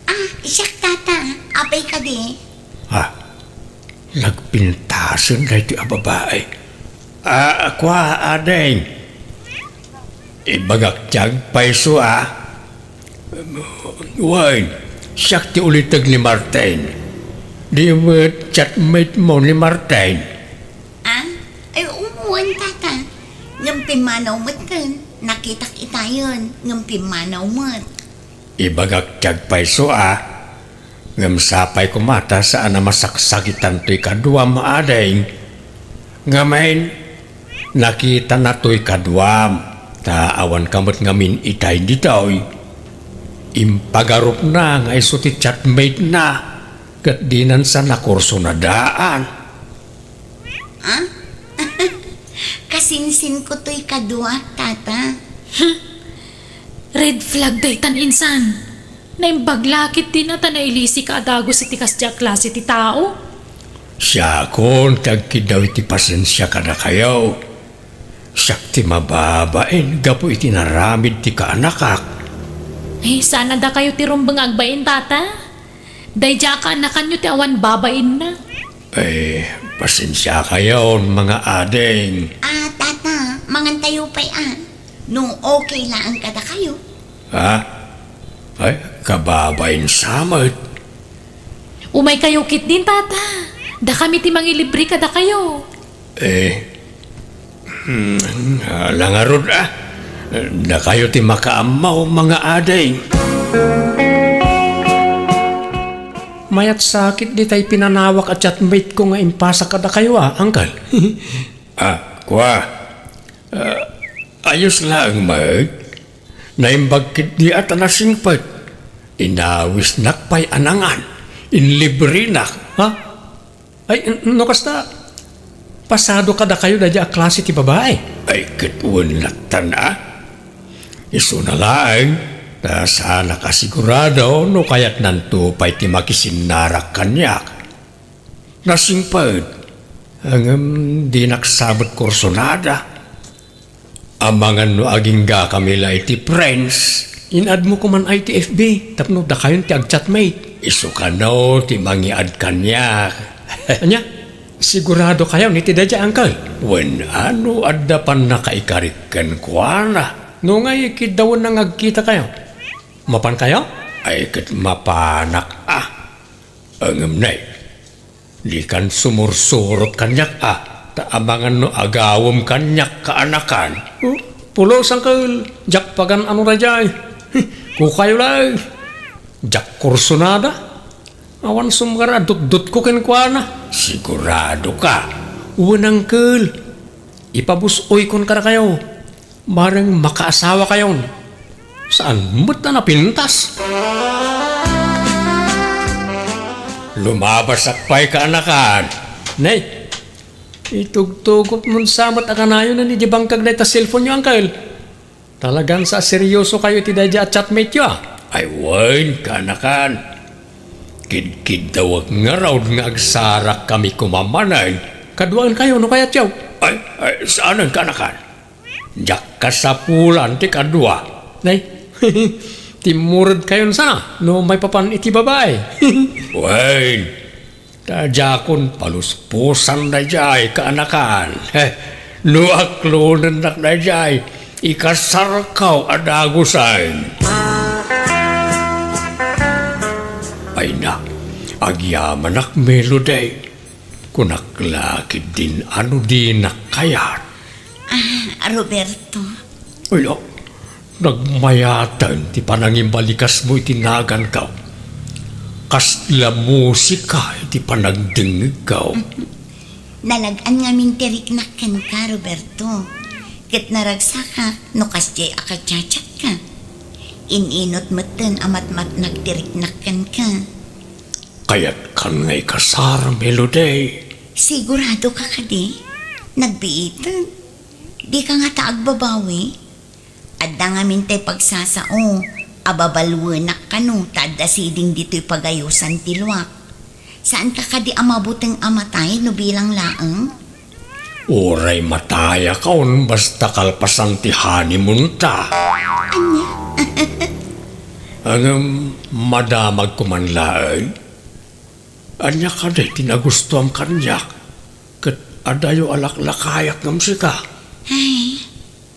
Ah, siak, tata. Apay kadi? Ah, nagpintasen daytoy a babai. Ah, kua, ading. Ibagak ti agpayso a. Wen, siak ti uliteg ni Martin. Di met chatmate mo ni Martin. Ah? Ay, wen, tata. Ngem pimmanaw met ken. Nakitak itayen, ngem pimmanaw met. Ibagak ti agpayso a, ngem sapay koma ta saan a masaksakitan toy kaduam, ading. Ngamin, nakitana toy kaduam, ta awanka met ngamin itay ditoy. Impagarupna nga isu ti chatmate-na, ket dinan sa nakursunadaan. Ah? Kasinsinko toy kaduak, tata. Hmm. Red flag daytan, insan. Naimbag la ketdin a ta nailisika a dagus iti kasdi a klase ti tao. Siakon ti agkiddaw iti pasensia kadakayo. Siak ti mababain gapu iti naramid ti kaanakak. Eh, saan a dakayo ti rumbeng a agbain, tata? Daydiay a kaanakanyo ti awan babainna. Ay, pasensiakayon, mga ading. Ah, tata, mangantayo pay a. No okay laeng kadakayo. Ha? Ay, kababain sa met. Umaykayo ketdin, tata. Dakami ti mangilibre kadakayo. Eh, hmm, ala ngarud a. Dakayo ti makaammo, mga ading. Mayat sakit ditay pinanawak a chatmate ko nga impasak kadakayo a, Uncle. Ah, kua. Ah, ayos laeng met. Naimbag ketdi a ta nasingpet. Inawisnak pay a nangan. Inlibrenak, ha? Ay, n-, no kasta, pasado kadakayo daydiay a klase ti babai? Ay, ket wen lattan a. Isuna laeng, ta saanak a sigurado no kayatnanto pay ti makisinnarak kaniak. Nasingpet, ngem dinak sa met kursunada. Amangan no aginggakami la iti friends. In-add mo koman ay ti F B tapno dakayon ti agchatmate. Isu kano ti mangi-add kaniak. Ania? Sigurado kayo ni ti daydiay, Uncle? Wen, no adda pannakaikarik kenkuana. No ngay, kiddawenna nga agkita kayo. Mapan kayo? Ay, ket mapanak a. Ngem nay, dikan sumursurot kaniak a, ta amangan no agawem kaniak kaanakan. Oh, pulos, Uncle, diak pagan-ano daydiay. Kukayo laeng. Diak kursunada. Awan sumgar a dutdotko kenkuana. Sigurado ka? Wen, Uncle. Ipabus-oykon kadakayo, bareng makaasawakayon. Saan met a napintas. Lumabasak pay, kaanakan. Nay, itugtugotmon sa met a kanayon idiay bangkag dayta cellphone-yo, uncle. Talagan sa seryosokayo iti daydiay a chatmate-yo, a? Ay, wen, kaanakan. Kidkiddawek ngarud nga agsarakkami koma manen kaduaenkayo no kayatyo. Ay, ay, saanen, kaanakan. Diak kasapulan ti kadua. Nay, timmuredkayon sana no maipapan iti babai. Wen, ta diakon paluspusan daydiay, kaanakan. He, no aklonennak daydiay, ikasarkaw a dagusen. Ay na, agyamanak, Melody. Kunak la ketdin a no dinak kayat. Ah, Roberto. Ay, ah, nagmayaten ti panangimbalikasmo iti naganko. Kasla musika iti panagdengngegko. Nalag-an ngamin ti riknak kenka, Roberto. Ket naragsakak no kasdiay a kachachatka. In-inut metten a matmatnak ti riknak kenka. Kayatkan nga ikasar, Melody. Sigurado ka kadi? Nagbiitem? Di ka ngata agbabawi? Adda ngamin tay pagsasao a babaluenak kano ta adda siding ditoy pagayosan ti luak. Saan ka kadi a mabuteng a matay no bilang laeng? Uray matayakon basta kalpasan ti honeymoon-ta. Ania? Ngem madamagko man laeng. Ania kadi ti nagustuam kaniak ket adayo a laklakayak ngem sika? Ay,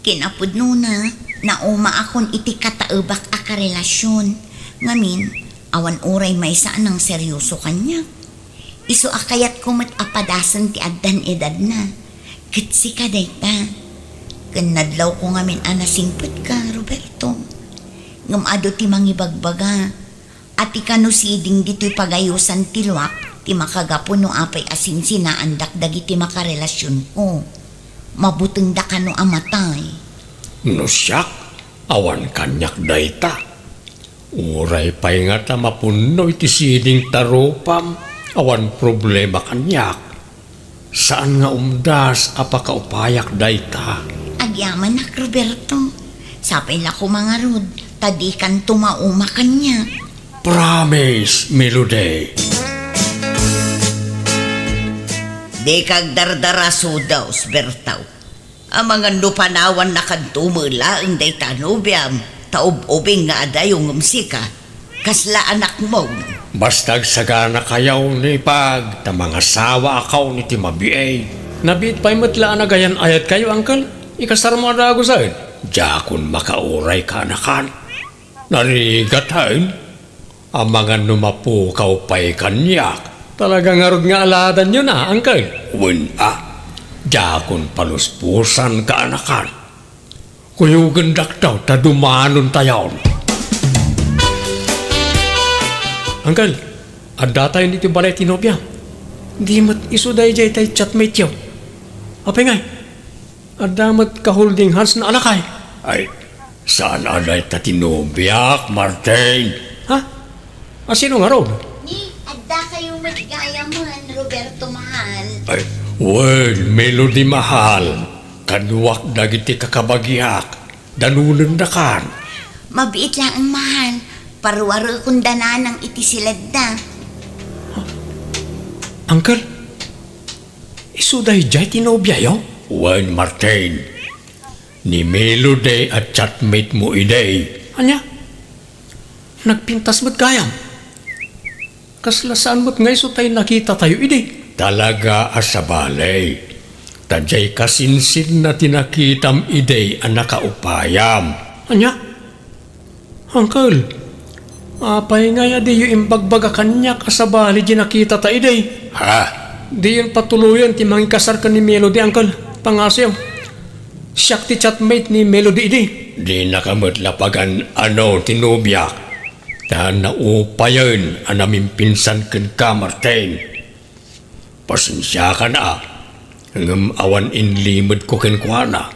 kinapudnona, naumaakon iti kataebak a karelasion. Ngamin, awan uray maysa a nangseryoso kaniak. Isu a kayatko met a padasen ti addan edadna. Ket sika dayta. Ken nadlawko ngamin a nasingpetka, Roberto. Ngem adu ti mangibagbaga a ti kano siding ditoy pagayosan ti luak ti makagapu no apay a sinsinaandak dagiti makarelasionko. Mabutengda kano a matay. No siak, awan kaniak dayta. Uray pay ngata mapunno iti siding ta rupam, awan problema kaniak. Saan nga umdas a pakaupayak dayta. Agyamanak, Roberto. Sapay la koma ngarud, ta dikanto mauma kaniak. Promise, Melody. Dika agdardara, Sudaw, Bertaw. Amangan no panawannakanto met laeng dayta a nobiam, ta ub-ubing nga adayo ngem sika, kasla anakmo. Basta agsaganakayo ni Pag, ta mangasawaakon iti mabiit. Nabiit pay met la a nagayan-ayatkayo, uncle. Ikasarmo a dagusen. Diakon makauray, kaanakan. Narigat, hen? Amangan no mapukaw pay kaniak. Talaga ngarud nga aladanyo na, uncle. Wen a, diakon paluspusan, kaanakan. Kuyogendak daw ta dumanontayon. Uncle, addatayon iti balay ti nobia. Di met isu daydiay tay chatmate-yo. Apay ngay? Adda met ka-holding hands na alakay. Ay, saan a dayta ti nobiak, Martin. Ha? A, sino ngarud? Ni, adda kayo met gayamen, Roberto mahal. Ay, wen, Melody mahal. Kaduak dagiti kakabagiak. Danonendakan. Mabiit laeng mahal. Paruarekon dananang iti siledda. Uncle, isu daydiay ti nobiayo? Wen, Martin. Ni Melody a chatmate mo idi. Ania? Nagpintas met gayam. Kasla saan met nga isu tay nakitatayo idi? Talaga a sabali. Ta diay kasinsinna ti nakitam idi a nakaupayam. Ania? Uncle, apay ngay a diyo imbagbaga kaniak a sabali di nakitata idi? Ha? Diyon patuloyen ti mangikasar ken ni Melody, uncle. Pangasim. Siak ti chatmate ni Melody idi. Dinaka met la pagan-ano ti nobiak, ta naupayen a namimpinsan kenka, Martin. Pasensiakan a, Ngem awan inlimedko kenkuana.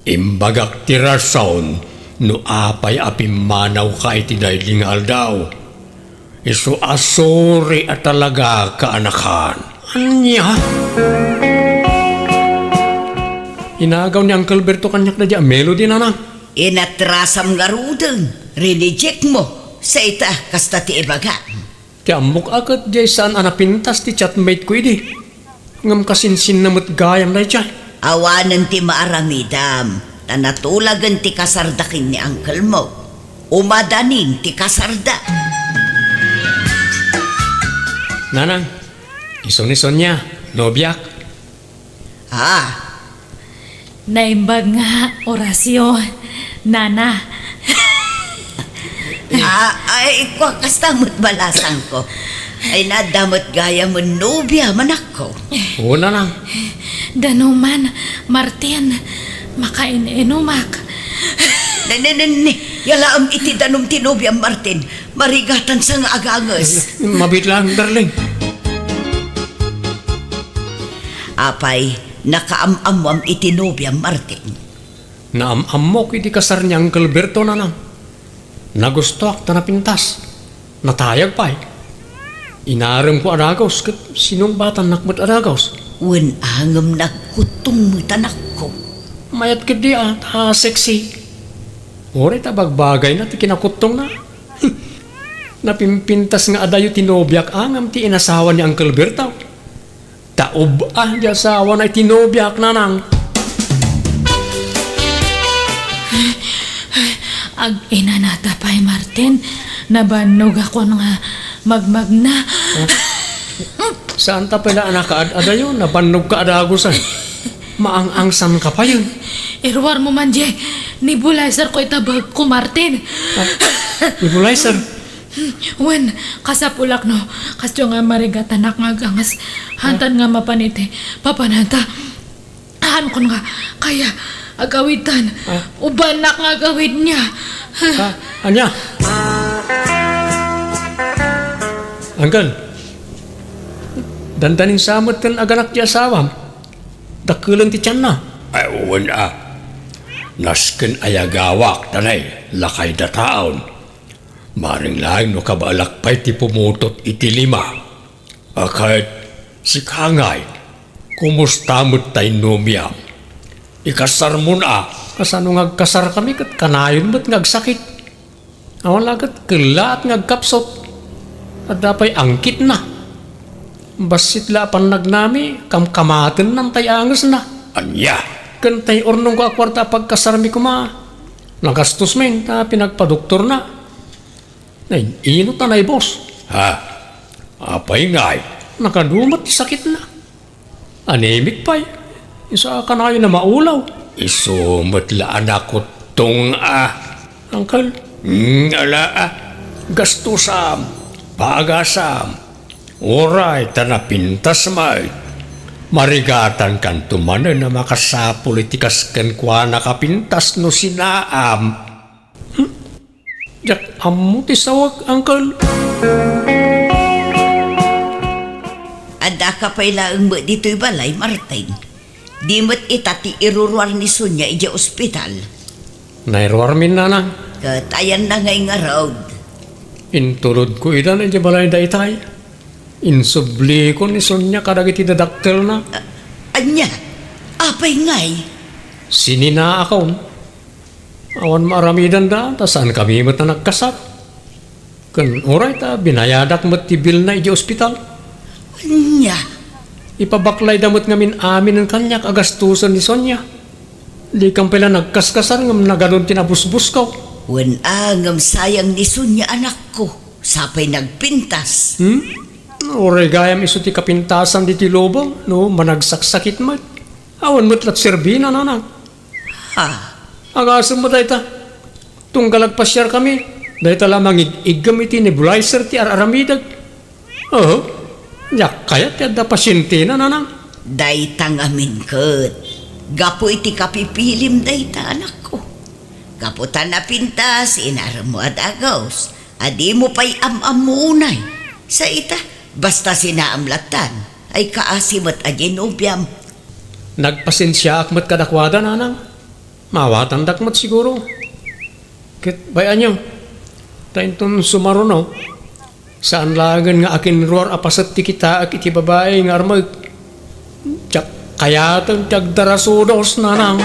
Imbagak ti rason no apay a pimmanawka iti daydi nga aldaw. Isu a suri a talaga kaanakan. Ania? Inagaw ni Uncle Berto kaniak daydi a melody, nanang. Inatrasam ngaruden, rineject mo. Sa ita, kasta ti ibaga. Ti ammok a ket diay saan a napintas ti chatmate ko idi. Ngem kasinsinna met gayam daydiay. Awanen ti maaramidam, ta natulagen ti kasarda ken ni uncle mo. Umadanin ti kasarda. Nanang, isu ni Sonia, nobiak. Ah. Naimbag nga, Horacio, nana. Ah, ay, kua, kasta met balasangko. Ay, nadda met gayam nobia, manakko. Oo, nanang. Danuman, Martin, makain-inumak. Ne, ne, ne, ne. Yalaem iti danum ti nobiam, Martin. Marigatan sa nga aganges. Mabiit lang, darling. Apay, nakaam-ammoam iti nobiam, Martin? Naam-ammok iti kasar ni Uncle Berto, nanang. Nagustoak ta napintas. Natayag pay. Inaremko a dagus ket sinungbatannak met a dagus. Wen a ngem nagkuttong met, anakko. Mayat ketdi a, ta sexy. Uray ta bagbagayna ti kinakuttongna. Napimpintas nga adayo ti nobiak a ngem ti inasawa ni Uncle Berto. Ta ub-a di asawana iti nobiak, nanang. Ag-inanata pay, Martin. Nabannogakon nga magmagna. Saan ta pay la a nakaad-adayo? Nabannogka a dagusan. Maang-angsanka payen. Iruarmo man diay nebulizer ko ita bagko, Martin. Ah, nebulizer? Wen, kasapulak no, kasdiay nga marigatanak nga aganges, hantan nga mapan iti papananta. Haankon nga kaya agawidtan, ah, ubanak nga agawidna. Ah, ania? Uncle, dandanin sa met ken aganak ti asawam. Dakkelen ti tianna. Ay, wen a. Nasken a yagawak, ta nay, lakay dataon. Maring laeng no kabaelak pay ti pumutot iti lima. A ket, sika ngay, kumusta met tay nobiam? Ikasarmon a? Kasano nga agkasarkami ket kanayon met nga agsakit? Awan la ket kellaat nga agkapsut. Adda pay angkitna. Bassit la a pannagnami, kamkamatennan tay angesna. Ania? Ken tay urnongko a kuarta a pagkasarmi koma, nagastos min ta pinagpadoktorna. Nay, ino ta naibus? Ha? Apay ngay? Nakadu met ti sakitna. Anemic pay. Isu a kanayon a maulaw. Isu met la a nakuttong a. Uncle? Hmm, ala a. Gastusam. Pagasam. Uray ta napintas met. Marigatankanto manen a makasapul iti kas kenkuana a pintas no sinaam. Hmm? Diak ammo ti sawag, Uncle. Addaka pay laeng met ditoy balay, Martin. Di met ita ti iruruar ni Sonia idiay ospital. Nairuarmin, nanang. Ket ayanna ngay ngarud? Intulodko ida idiay balay daytay. Insubliko ni Sonia kadagiti dadakkelna. A-, ania? Apay ngay? Sininaakon. Awan maaramidanda, ta saankami met a nagkasar. Ken uray ta binayadak met ti bilna idiay ospital. Ania? Ipabaklayda met ngamin aminen kaniak a gastusen ni Sonia. Dikam pay la nagkaskasar ngem nagadun ti nabusbusko. Wen a, ngem sayang ni Sonia, anakko. Sa pay nagpintas. Hmm? Uray gayam isu ti kapintasan ditoy lubong no managsaksakit met. Awan met la ti serbina, nanang. Ha? Agasem met dayta. Tunggal agpasiarkami, dayta la mangig-iggem iti nebulizer ti ar-aramidek. Oho, diak kayat ti adda pasientena, nanang. Dayta ngamin ket gapu iti kapipilim dayta, anakko. Gapu ta napintas, inaremmo a dagus, a dimo pay am-ammo unay. Sa ita, basta sinaam lattan. Ay kaasi met a di nobiam. Nagpasensiaak met kadakuada, nanang. Maawatandak met siguro. Ket bay-anyo, ta inton sumaruno, saan laengen nga akinruar a paset ti kitaek iti babai nga armek. Diak kayaten ti agdarasudos, nanang.